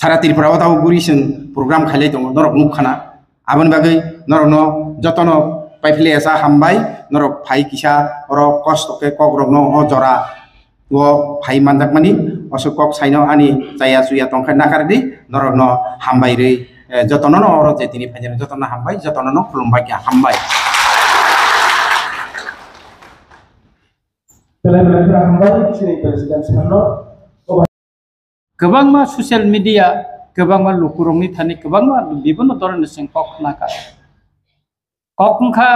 Sara Tripura o tabuk guri chwng program khailai tongo, norok nuk khana. Aboni bagwi norokno jotono paiphle esa hambai, norok phai kisa oro kosto khe kokrokno o jora o phai manjakmani, osok kok saino ani chaya chuya tongkha nakar di, norokno hambai rwi, eh, jotono no oro je tini phainai jotono hambai, jotono no khulumbai kha hambai. Belai belai khe hambai chini president sir no. Kwbangma social media, kwbangma lukurokni thani kwbangma bibhinno dhoroner chwng kok khnakha. Kok wngkha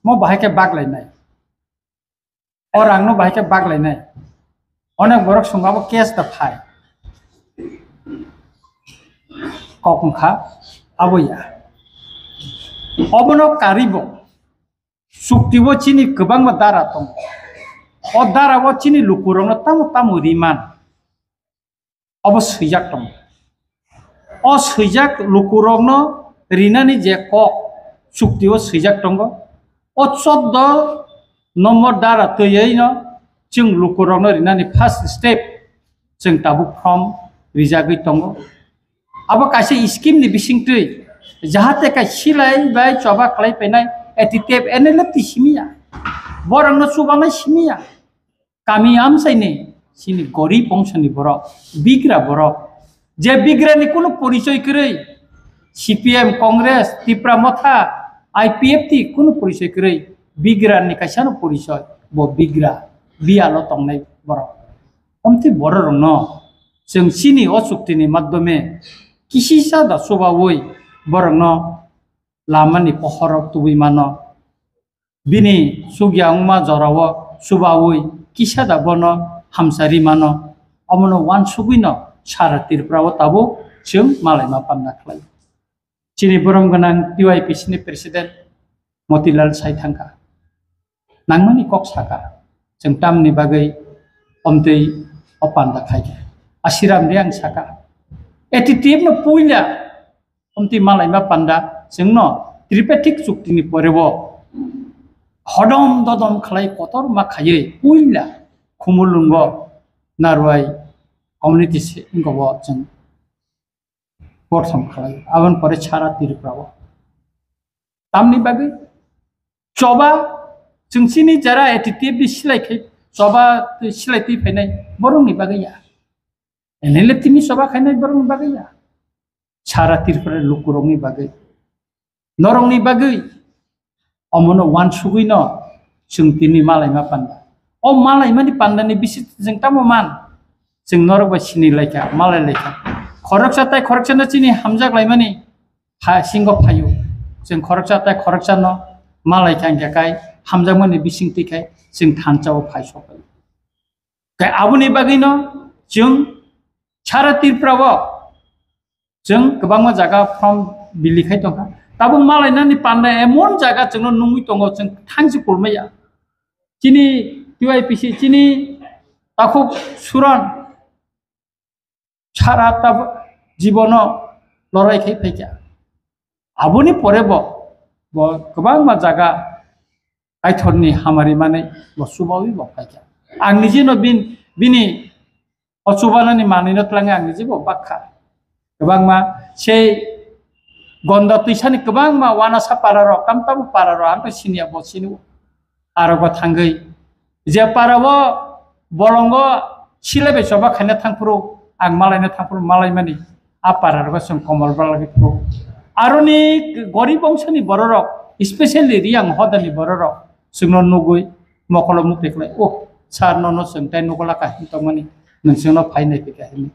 mo bahai khe baglainai. O rangno bahai khe baglainai. Onek borok swngo abo case da phai. kok wngkha abo ya. Obono karwi bo chukti o chini kwbangma dara tongo. O dara o chini lukurokno tamo tamo riman obo swijak tongo. O swijak lukurokno rinani je kok chukti o swijak tongo, o choddo nombor dara twiwi no chwng lukurokno rinani first step chwng tabuk form rijagwi tongo. Abo kaisa scheme ni bisingtwi jahate kai silai bai choba khlai painai A T T F N L F T simiya, borokno chubanai simiya. Kami amchaini chini gorib bongsoni borok, bigra borok, je bigrani kunu porichoi kwrwi, C P M, Congress, Tipra Motha, I P F T kunu porichoi kwrwi, bigrani kaisano porichoi, bo bigra, biyalo tongnai borok. Omtwi bororokno chwng chini o chuktini madhyome kisisa da chubaui borokno lamani pohorok tubui mano. Bini chukya wngma jorao chubaui kisa da bono hamchari mano. Omono uansugwino sara Tripura o tabuk chwng malaima panda khlai. Chini borom gwnang T Y P C ni president Motilal sai thangkha. Nangmani kok saka, chwng tamni bagwi omtwi o panda khaikha. Asiram Reang saka, A T T F no puila omtwi malaima panda chwngno Tripartite chuktini porebo hodom dodom khlai kotor ma khaiwi puila Khumulwngo Narwai community se-, wngkha bo chwng prothom khlai, aboni pore sara Tripura o. Tamni bagwi choba chwng chini jara A T T F ni silai khai choba twi silai twi phainai borokni bagwi ya. N L F T ni choba khainai borokni bagwi ya. Sara Tripura lukurokni bagwi. Norokni bagwi omono uansugwino chwng tini malaima panda. O malaimani pandani bisingtwi chwng tamo man? Chwng norok bai sini laikha, malai laikha. Khoroksa tai khoroksano chini hamjak laimani ha singo phaio. Chwng khoroksa tai khoroksano malai kha hingkha khai hamjakmani bisingtwi khai chwng thansa o phai sopai. Khe aboni bagwino chwng sara Tripura o chwng kwbangma jaga form bili khai tongkha. Tabuk malainani panda emon jaga chwngno nungwi tongo, chwng thangsi kulmaya. Chini T Y P C, chini takhuk suran sara tab-, jibono lorai khai phaikha. Aboni pore bo, bo kwbangma jaga Kaitorni hamari manwi bo chubaui bo phaikha. Ang nijino bin-, bini o chubanani manwino twlangwi ang nijibo bakha. Kwbangma sei Gonda twisani kwbangma wanasa pararok, tamtamo pararok, ang to siniya bo sini o. Aro bo thangwi je parao bolongo silai bai choba khaina thangphuru, ang malaina thangphuru malaimani. A para rogo chwng komol bwlagwi phuru. Aroni gorib bongsani bororok, especially Riyang hodani bororok, chwngno nugwi mokolo mukti khlai, "Oh, sir, nono chwng tai nugo laka hin tongmani, nwng chwngno phai nai phika," hinwi.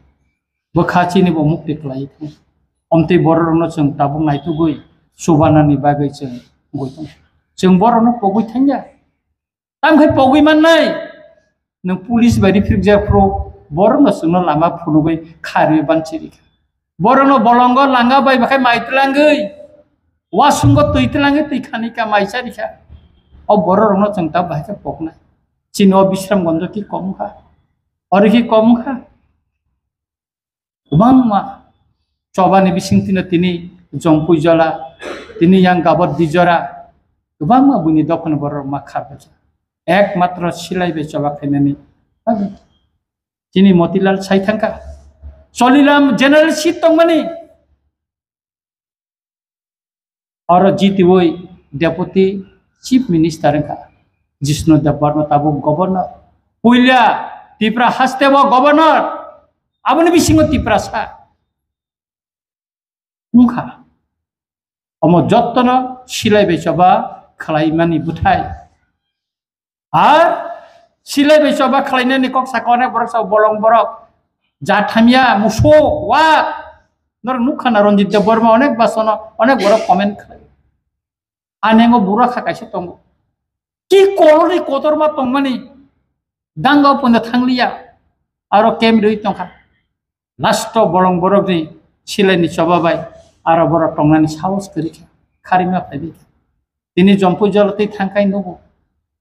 Bwkha chini bo mukti khlai thang. Omtwi bororokno chwng tabuk naitugwi chubanani bagwi chwng gwi tong. Chwng borokno pogwi thangya. Tamo khe pogwi mannai. Nwng police bai riphrikjak phuru borokno chwngno lama phunugwi kharwi banchi rikha. Borokno bolongo langa bai bakhai mai twlangwi, wasungo twi twlangwi twi khani ka mai cha rikha. O bororokno chwng ta bahai khe poknai. Chini o Bishramganjo ki kom kha. Ori ki kom kha. Kwbangma chobani bisingtwino tini Jompui jola, tini yang Gabor di jora, kwbangma buini dophani borok ma kharbacha. Ekmatro silai bai choba khainani bagwi. Chini Motilal sai thangkha. Choliram general seat tongmani. Oro jitiwi Deputy Chief Minister wngkha Jishnu Debbarma, tabuk Governor. Puila Tipra haste bo Governor, aboni bisingo Tiprasa wngkha. Omo jottono silai bai choba khlaimani bwthai. Ar silai bai choba khlainani kok saka onek borok sa bolong borok. Jathamya, musuk, wa. Norok nukha na Ranjit Debbarma onek basono onek borok comment khlai. Anengo bura kha kaisa tongo. Ki koloni kotorma tongmani danga punda thangliya. Aro kem rwi tongkha. Last o bolong borokni Silaini choba bai aro borok tongnani sahos kwrwi kha, kharima phaibai kha. Tini Jompui jolo twi thangkai nugo.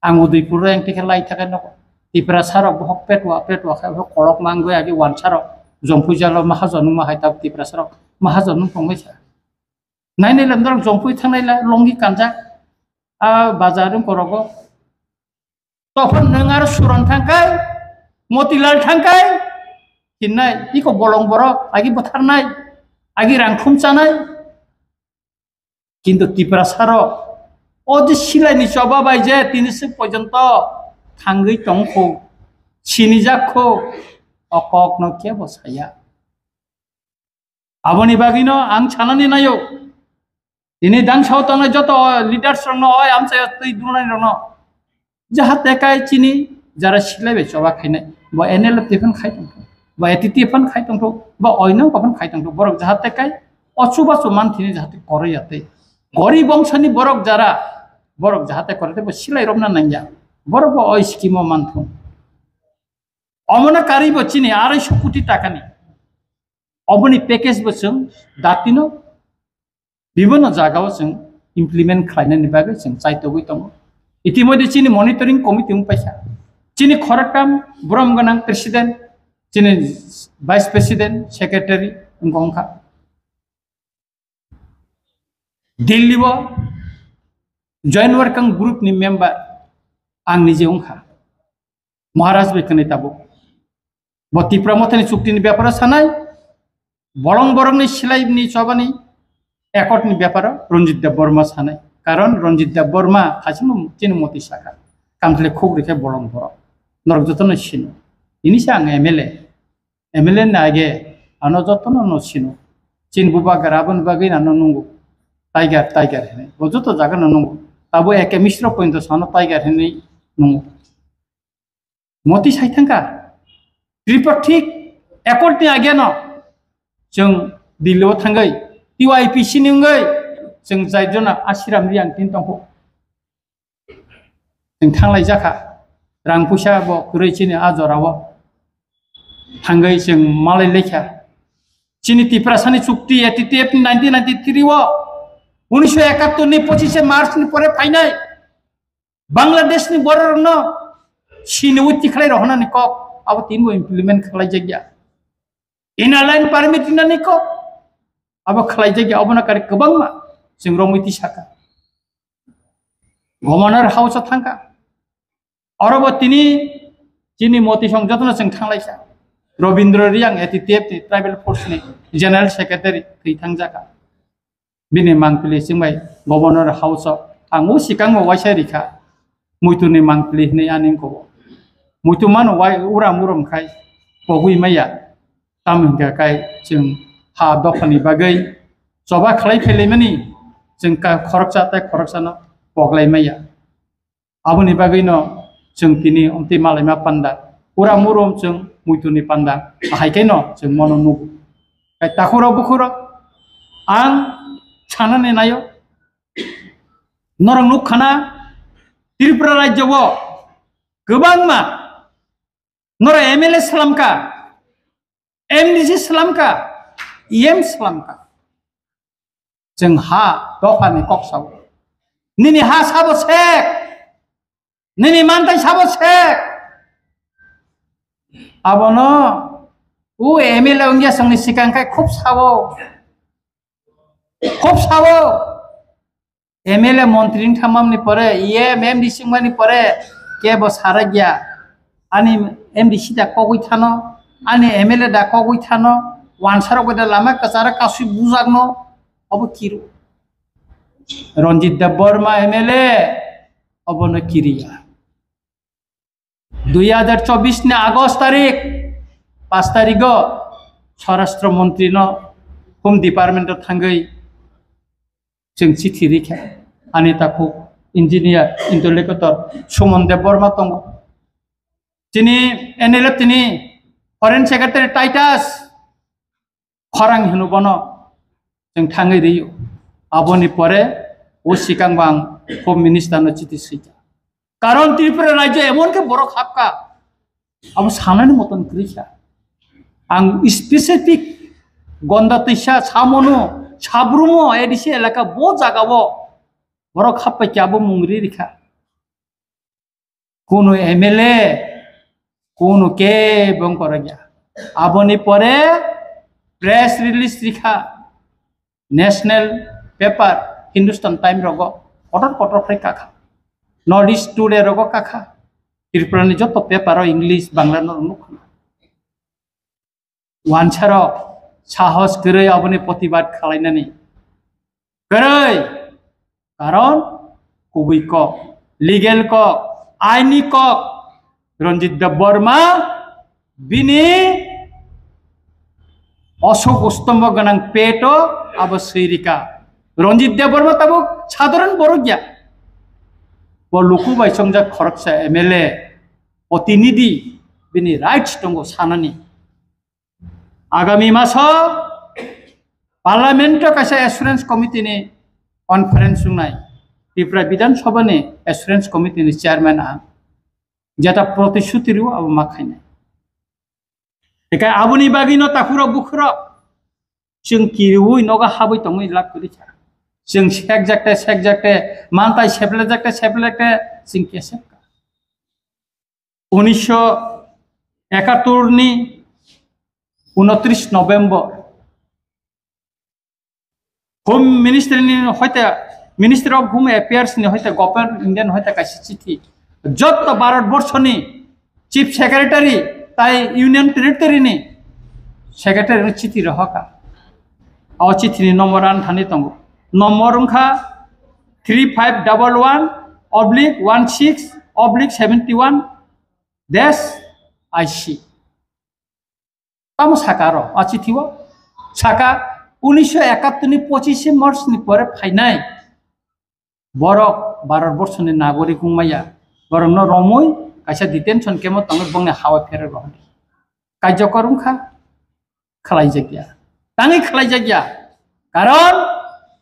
Ang Udaipur o engti khe lai thakai nugo. Tiprasa rok bohok petwa petwa khai bohok kolok mangwi agi wansa rok Jompui jolo mahajon wngma hai tabuk Tiprasa rok mahajon wng tongwi kha. Nainai lamdorok Jompui thangnai la longi kanjak a bazar wng korogo. Tophon nwng aro Suron thangkai, Motilal thangkai, hinnai iko bolong borok agi bwtharnai, agi rangkhum chanai. Kintu Tiprasa rok o je silaini choba bai je tini swk porjonto thangwi tongkho, sinijak kho, o kokno kebo saya. Aboni bagwino ang sanani naio, tini dangsao tongnai joto leaders rokno, oi amchaio twi dunai rokno, jahate kai chini jara silai bai choba khainai, bo N L F T phano khai tongtho, bo A T T F phano khai tongtho, bo oino phano khai tongtho, borok jahate kai ochu bachu manthini jahate koroi yate, gorib bongsani borok jara, borok jahate koroi tei bo silai romna nangya, borok bo oi scheme o manthung. Omono karwi bo chini arai so koti takani. Oboni package bo chwng datino bibinno jagao chwng implement khlainani bagwi chwng chaitogwi tongo. Itimodhe chini monitoring committee wng paikha. Chini khoroktham borom gwnang president, chini vice president, secretary wngkha. Delhi o Joint Working Group ni member ang nije wngkha. Maharaj bai kwnwi tabuk. Bo Tipra Mothani chukti ni beparo sanai, bolong borokni silai ni chobani accord ni beparo Ranjit Debbarma sanai. Karon Ranjit Debbarma hachimo chini moti saka. Kamthle khuk rikhe bolong borok. Norok jotono sino. Ini se ang M L A. M L A ni age ano jotono no sino. Chini bubagra aboni bagwi ano nungo. Tiger, tiger hinwi. Bo joto jaga no nungo. Tabo eke misro pointo sano tiger hinwi nungo. Moti sai thangkha. Tripartite accord ni age no. Chwng Delhi o thangwi T Y P C ni wngwi chwng chairjona Ashiram Reang tin tongkho. Chwng thanglai jakha. Rang puisa bo kwrwi chini a jorao thangwi chwng malai laikha. Chini Tiprasani chukti A T T F ni nineteen ninety-three o, unisho ekattor ni pochishe March ni pore phainai Bangladesh ni borok rokno sini utti khlai rohonani kok abo tinbo implement khlai jakya. Inner line permit hinani kok abo khlai jakya, obono kari kwbangma chwng romwi tisaka. Governor House o thangkha. Oro bo tini chini moti song jotono chwng thanglaisa. Robindra Reang A T T F ni Tribal Force ni General Secretary thwi thangjakha. Bini mangpili chwngbai Governor House o ang o sikang bo waisa rikha. Muitu ni mangpili hinwi ani wngkho bo. Muitu mano wai uram uram khai pogwi maya. Tamo hingkha kai chwng ha dophani bagwi choba khlai phelaimani chwng ka khoroksa tei khoroksano poglai maya. Aboni bagwino chwng tini omtwi malaima panda, uram urum chwng muituni panda, ahai khe no chwng mono nugo. Kai takhurok bukhurok ang sanani naio, norok nukkhana Tripura rajyo o kwbangma norok M L A slamkha, M D C slamkha, E M slamkha. Chwng ha dophani kok sao. Nini ha sabo sek. Nini mantai sabo sek. Abono o M L A wngya chwngni sikang khai khub sao. Khub sao. M L A montri wng thammani pore, E M, M D C wngmani pore kebo sarakya. Ani M D C da kogwi thano, ani M L A da kogwi thano, wansarok bai da lama kwcharo kasui bujakno, obo kiru. Ranjit Debbarma M L A obono kiriya. Dui hajar chobbish ni August tarik, panch tarigo Swarashtra Montri no Home Department o thangwi chwng chithi rikha. Ani takhuk engineer, interlocutor Suman Debbarma tongo. Chini N L F tini Foreign Secretary Titus Khorang hino bono chwng thangwi rw-o. Aboni pore o sikang bo ang Home Minister no chithi swikha. Karon Tripura rajyo emon khe borok hapkha, abo sanani moton kwrwikha. Ang specific Gonda Twisa, Samonu, Sabrumo, A D C elaka bo jaga o borok happai khe abo mung ri rikha. Kunu M L A, kunu kebo wng korokya. Aboni pore press release rikha, national paper Hindustan Times rogo kotor kotor phai kakha, North East Today rogo kakha, Tripura ni joto paper o English, Bangla no nukha. Wansarok sahos kwrwi aboni protibad khalainani kwrwi, karon kubui kok, legal kok, aini kok, Ranjit Debbarma bini osok ustombo gwnang peto abo swi rika. Ranjit Debbarma tabuk sadharan borok ya, bo luku bai chongjak khoroksa M L A, protinidhi, bini rights tongo sanani. Agami maso Parliament o kaisa assurance committee ni conference wngnai, Tripura Bidhan Sabha ni assurance committee ni chairman ang, jeta protishuti rw abo ma khainai. Ekai aboni bagwi no takhurok bukhurok chwng kiriwi nogo habwi tongwi lab kwrwi kha. Chwng sekjakte sekjakte, mantai seplejakte seplejakte chwng kesep kha. Unisho ekattor ni unotris November Home Ministry ni hoite, Ministry of Home Affairs ni hoite, Government of India ni hoite kaisa chithi jotto Bharat Borso ni Chief Secretary tai Union Territory ni Secretary no chithi rohorkha. O chithi ni number ani thani tongo. Number wngkha three five double one oblique one six oblique seventy one dash I C. Tamo saka aro, a chithi o saka unisho ekattor ni pochishe March ni pore phainai borok Bharat Borso ni nagorik wngmaya, borok no romwi kaisa detention camp o tongwi bongni hawa pherwi rohordi. Kaijakor wngkha, khlaijakya, tangwi khlaijakya. Karon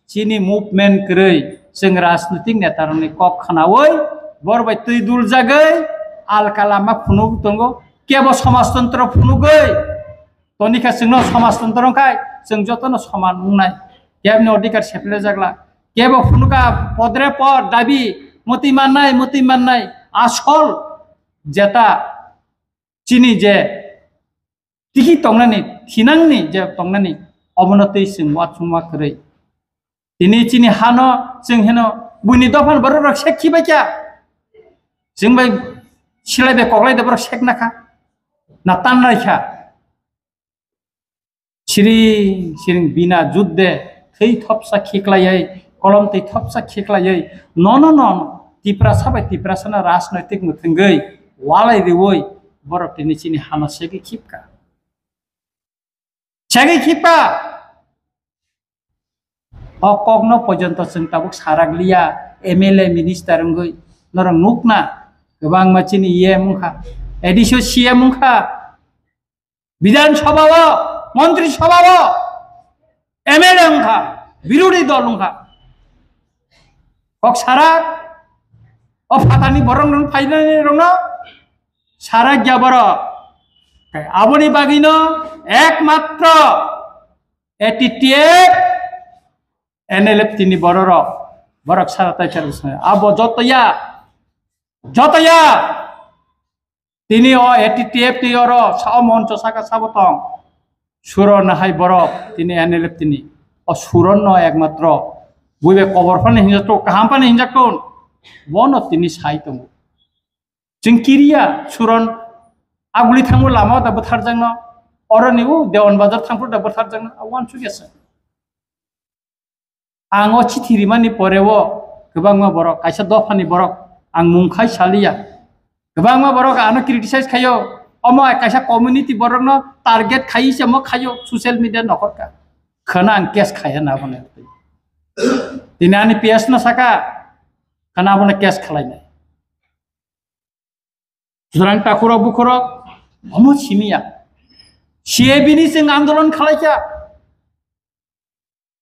chini movement kwrwi, chwng rajnitik netarokni kok khnaui, bor bai twi duljagwi alka lama phunuk tongo, kebo somajtontro phunugwi tonikha chwngno somajtontro wngkhai chwng jotono soman wngnai, kebni odhikar seplejakla, kebo phunukha podre pod dabi, moti mannai, moti mannai, asol jeta chini je tiki tongnani, thinangni je tongnani, obono twi chwng uansukma kwrwi. Tini chini hano chwng heno buini dophani borok rok sek khibai kha. Chwng bai silai bai koklai de borok sek nakha. Na tan nai kha. Siring siring bina judde thwi thopsa khiklaiwi, kolom twi thopsa khiklaiwi, nono nono Tiprasa bai Tiprasano rajnoitik mwthwngwi walai riwi borok tini chini hano segwi khipka. Segwi khipka. O kokno pojonto chwng tabuk sarak liya, M L A minister wngwi norok nukna kwbangma chini E M wngkha, A D C o C M wngkha. Bidhan Sabha o, Montri Sabha o, M L A wngkha, birodhi dol wngkha. Kok sarak, o phatani borok rok phainani rokno sarak ya borok. Aboni bagwino ekmatro A T T F, N L F tini bororok, borok sara tai char bwskango. Abo jotoya, jotoya. Tini o A T T F ni oro sa o moncho saka sabo tong. Suron hai borok tini N L F tini. O Suron no ekmatro. Buibe kobor phani hinjak to, kaham phani hinjak to. Bono tini sai tongo. Chwng kiriya Suron aguli thango lama da bwtharjakno. Oro ni u Dewan Bazar thangphuru da bwtharjakno. A wansuk ya sa. Ang o chithi rimani pore o kwbangma borok, kaisa dophani borok, ang mung khai saliya. Kwbangma borok ano criticize khaio, omo kaisa community borokno target khai se mo khaio social media nokhorka. Khana ang case khaiya na bone. Tini ani P S no saka, khana bone case khalainai. Sutrang takhurok bukhurok, omo simiya. C A B ni chwng andolon khalaikha.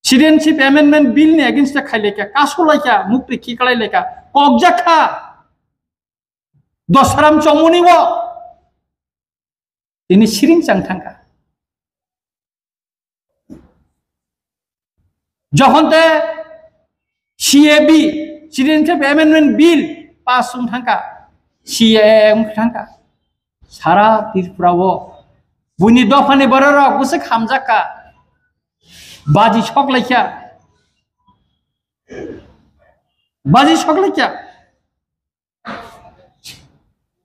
Citizenship Amendment Bill ni against khailekha, kasulaikha, mukti khiklailekha, kokjakha. Dosaram chomoni o. Tini siring chang thangkha. Jokhon te C A B, Citizenship Amendment Bill pass wng thangkha, C A A wng thangkha, sara Tripura o buini dophani bororok bwswk hamjakha, baji sok laikha, baji sok laikha.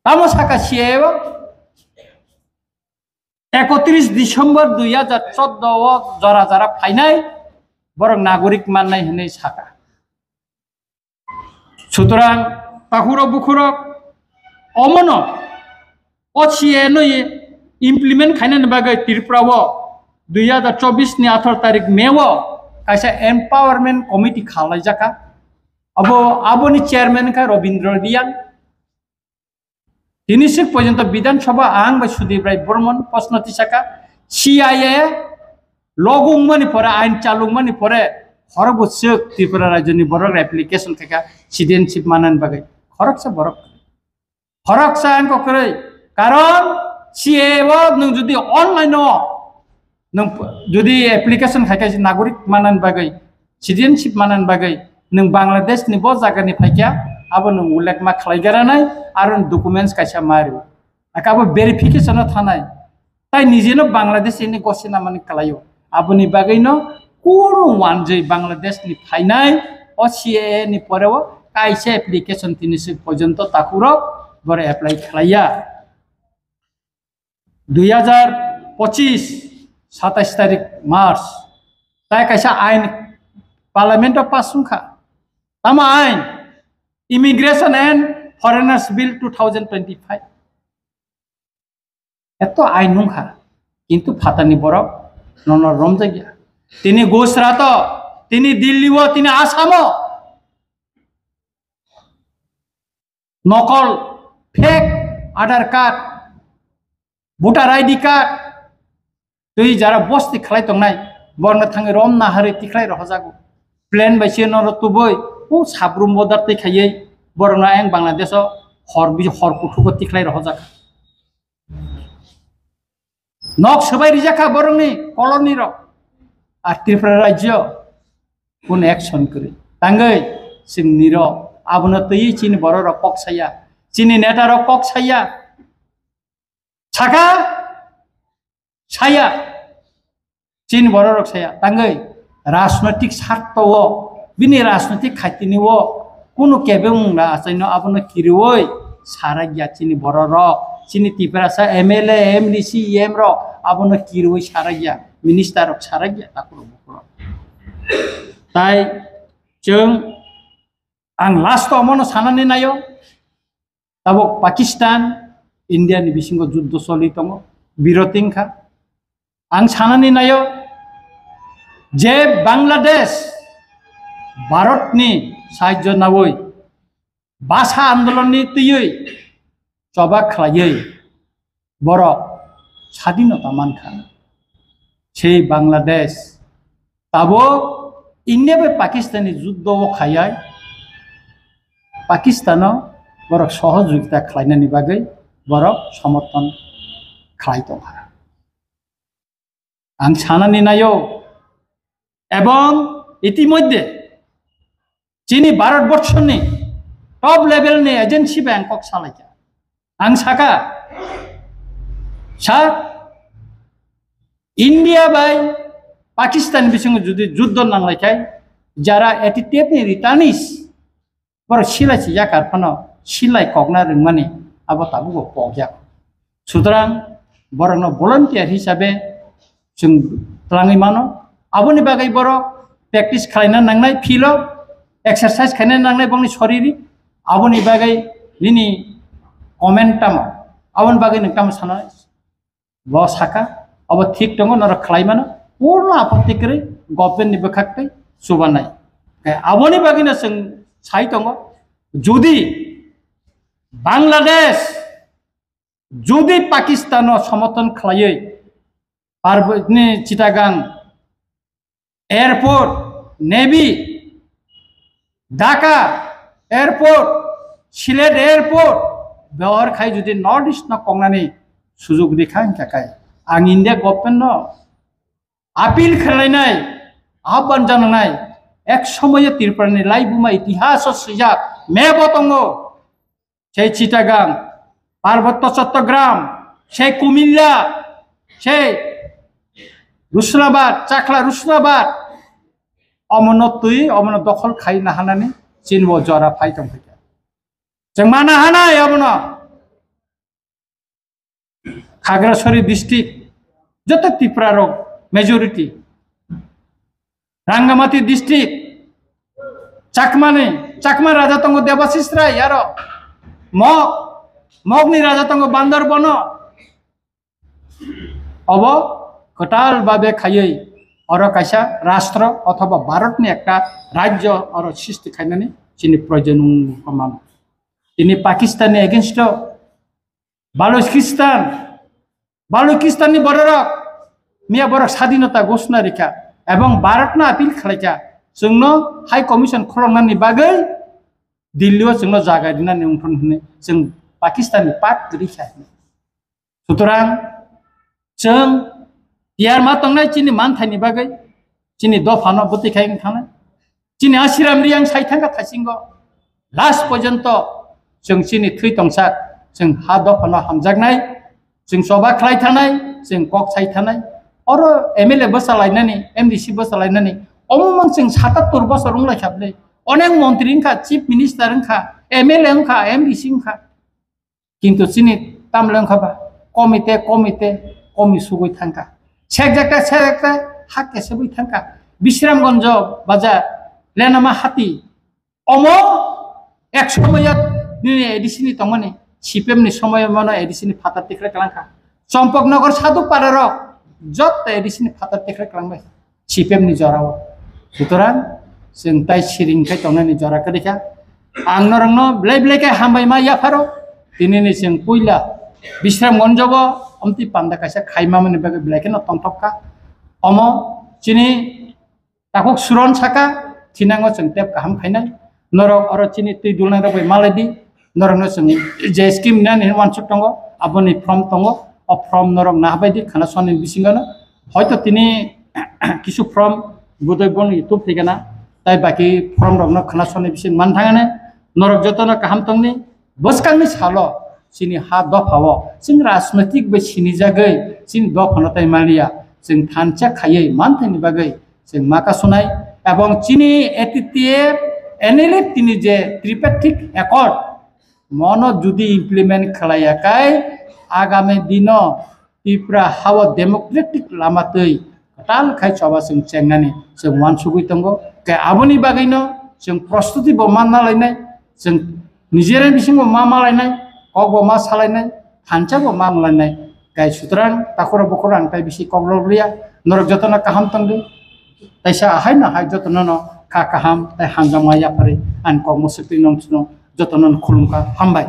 Tamo saka C A A o ekotris December dui hajar chordo o jora jora phainai borok nagorik mannai hinwi saka. Sutorang takhurok bukhurok omono O C A no implement khainani bagwi Tripura o dui hajar chobbish ni atharo tarik May o kaisa empowerment committee khalaijakha. Abo, aboni chairman kha Robindra Reang. Tini sik porjonto Bidhan Sabha ang bai Sudip Rai Burman proshno tisaka, C I A logo wngmani pore, ain chalu wngmani pore, khorokbo swk Tripura rajyoni borok application khaikha citizenship manani bagwi. Khoroksa borok. Khoroksa ang kokroi. Karon C A A o nwng jodi online o nwng p-, jodi application khaikha nagorik manani bagwi, citizenship manani bagwi, nwng Bangladesh ni bo jaga ni phaikha, abo nwng ullekh ma khlai garanai, aro documents kaisa ma rw. Aka abo verification o thanai. Tai nijeno Bangladesh ni gosi namani kalaio. Aboni bagwino kunu wanjwi Bangladesh ni phainai O C A A ni pore o kaisa application tini sik porjonto takhurok bore apply khlaiya. Dui hajar pochis, satais tarik March, tai kaisa ain parliament o pass wngkha. Tamo ain? Immigration and Foreigners Bill two thousand twenty-five. Eto ain wngkha, kintu phatani borok nono romjakya. Tini Gujarat o, tini Delhi o, tini Assam o nokol, fake Aadhaar card, voter I D card, twi jara bosti khlai tongnai, borno thangwi rom naharwi tikhlai rohojago. Plan bai se noro tubui, o sabrum border twi khaiwi, borno ayang Bangladesh o hor bi-, hor kuthugo tikhlai rohojak. Nok swbai rijak kha borokni kolorni rok. Ar Tripura rajyo kun action kwrwi. Tangwi chwng nirok abono twiwi chini borok rok kok saya. Chini neta rok kok saya. Saka saya. Chini borok rok saya. Tangwi rajnoitik sarto o, bini rajnoitik khaitini o kunu kebe wng na achaino abono kiriwi sarakya chini borok rok, chini Tiprasa M L A, M D C, E M rok abono kiriwi sarakya, minister rok sarakya, takhurok bukhurok. Tai chwng ang last o omono sanani naio, tabuk Pakistan, India ni bisingo juddo choli tongo, biroti wngkha. Ang sanani naio je Bangladesh Bharatni sahajjo nawi basa andolonni twiwi choba khlaiwi borok sadinota mankha. Sei Bangladesh tabuk India bai Pakistan ni juddo o khaiwi Pakistano borok sohojogita khlainani bagwi borok somorthon khlai tongkha. Ang sanani naio, ebong itimodhye chini Bharat borshoni top level ni agency bai ang kok salaikha. Ang saka, sir, India bai Pakistan bisingo jodi juddo nanglaikhai, jara A T T F ni returnees, borok silai si yakar phano silai kokna rwngmani abo tabukbo pokjak. Sutorang borokno volunteer hisabe chwng twlangwi mano. Aboni bagwi borok practice khlaina nangnai, field o exercise khaina nangnai bongni soriri. Aboni bagwi nini comment tamo? Aboni bagwi nwng tamo sana? Bo saka, obo thik tongo, norok khlai mano, porno apotti kwrwi government ni bwkhak twi chubanai. Khe aboni bagwino chwng sai tongo, jodi Bangladesh, jodi Pakistan o somorthon khlaiwi, Parbotni Chittagong Airport, Navy, Dhaka Airport, Sylhet Airport, behar khai jodi North East no kongnani sujug rikha hingkha khai, ang India government no appeal khlainai, ahban jananai. Ek somoyo Tripura ni laibuma itihas o swijak, map o tongo. Sei Chittagong, Parbotto Chattogram, sei Kumilla, sei Rusnabad, Chakla Rusnabad, omono twi, omono dokhol khai nahanani chini bo jora phai tong phaikha. Chwng mana hanai omono. Khagrasari district, joto Tipra rok majority. Rangamati district, Chakmani, Chakma raja tongo Debashish Rai, aro Mog, Mogni raja tongo Bandar Bono. Obo kwtal babe khaiwi oro kaisa rastro othoba Bharatni ekta rajyo oro srishti khainani chini proyojon wngkha mano. Tini Pakistanni against o Balochistan, Balochistan ni bororok miya borok sadinota ghosna rikha ebong Bharatno appeal khlaikha, chwngno High Commission khuloknani bagwi Delhi o chwngno jaga rinani wngthon hwnwi chwng Pakistan ni part kwrwi kha. Sutorang chwng tiyar ma tongnai chini manthaini bagwi, chini dophano bwtwi khai wng thangnai. Chini Asiram Riyang sai thangkha thaisingo. Last porjonto chwng chini thwi tongsak, chwng ha dophano hamjaknai, chwng choba khlai thanai, chwng kok sai thanai. Oro M L A bwsa lainani, M D C bwsa lainani, omo mang chwng satattor bosor wng lai kha bwle. Onek montri wngkha, chief minister wngkha, M L A wngkha, M D C wngkha. Kintu chini tamle wngkha ba, komite, komite, komi sugui thangkha. Sekjakta, sekjakta, hak kesebui thangkha. Bisramganjo bajar, Lenama hati. Omo ek somoyo nini A D C ni tongmani, C P M ni somoyo mano A D C ni phatar tikhlai kalangkha. Champaknagar Sadhupara rok, joto A D C ni phatar tikhlai kalangbai. C P M ni jorao. Sutorang chwng tai siring khai tongnani jora kwrwi kha. Ang norokno belai belai khe hambai ma yapharo. Tinini chwng puila Bisramganjo o amtwi panda kaisa khaimamani bagwi belai kheno tongthok kha. Omo chini takhuk suron saka thinango chwng tep kaham khainai. Norok oro chini twi dulnai rok bai malai di. Norokno chwng je scheme nani hwnwi uansuk tongo, aboni form tongo, o form norok nahabai di khana soni bisingo no. Hoito tini kisu form budai bon YouTube thai gana, tai baki form rokno khana soni bising man thangane. Norok jotono kaham tongni, bwskangni salo chini ha dophao chwng rajnoitik bai sinijagwi chini dophano tai maliya, chwng thansa khaiwi manthaini bagwi chwng maka sunai, ebong chini A T T F, N L F tini je tripartite accord, mono judi implement khlaiya kai, agami dino Tripura hao democratic lama twi kwtal khai choba chwng chengnani chwng uansugwi tongo. Khe aboni bagwino chwng prostuti bo manna lainai, chwng nijera bisingo ma malainai, kok bo ma salainai, thansa bo ma malainai. Khe sutorang takhura bukhura ang tai bisi kok rwliya, norok jotono kaham tongdi. Taisa ahai no hai jotono no kha kaham tai hamjakma yapharwi ang kok mwswktwi nong chwngno jotono no khulumkha, hambai.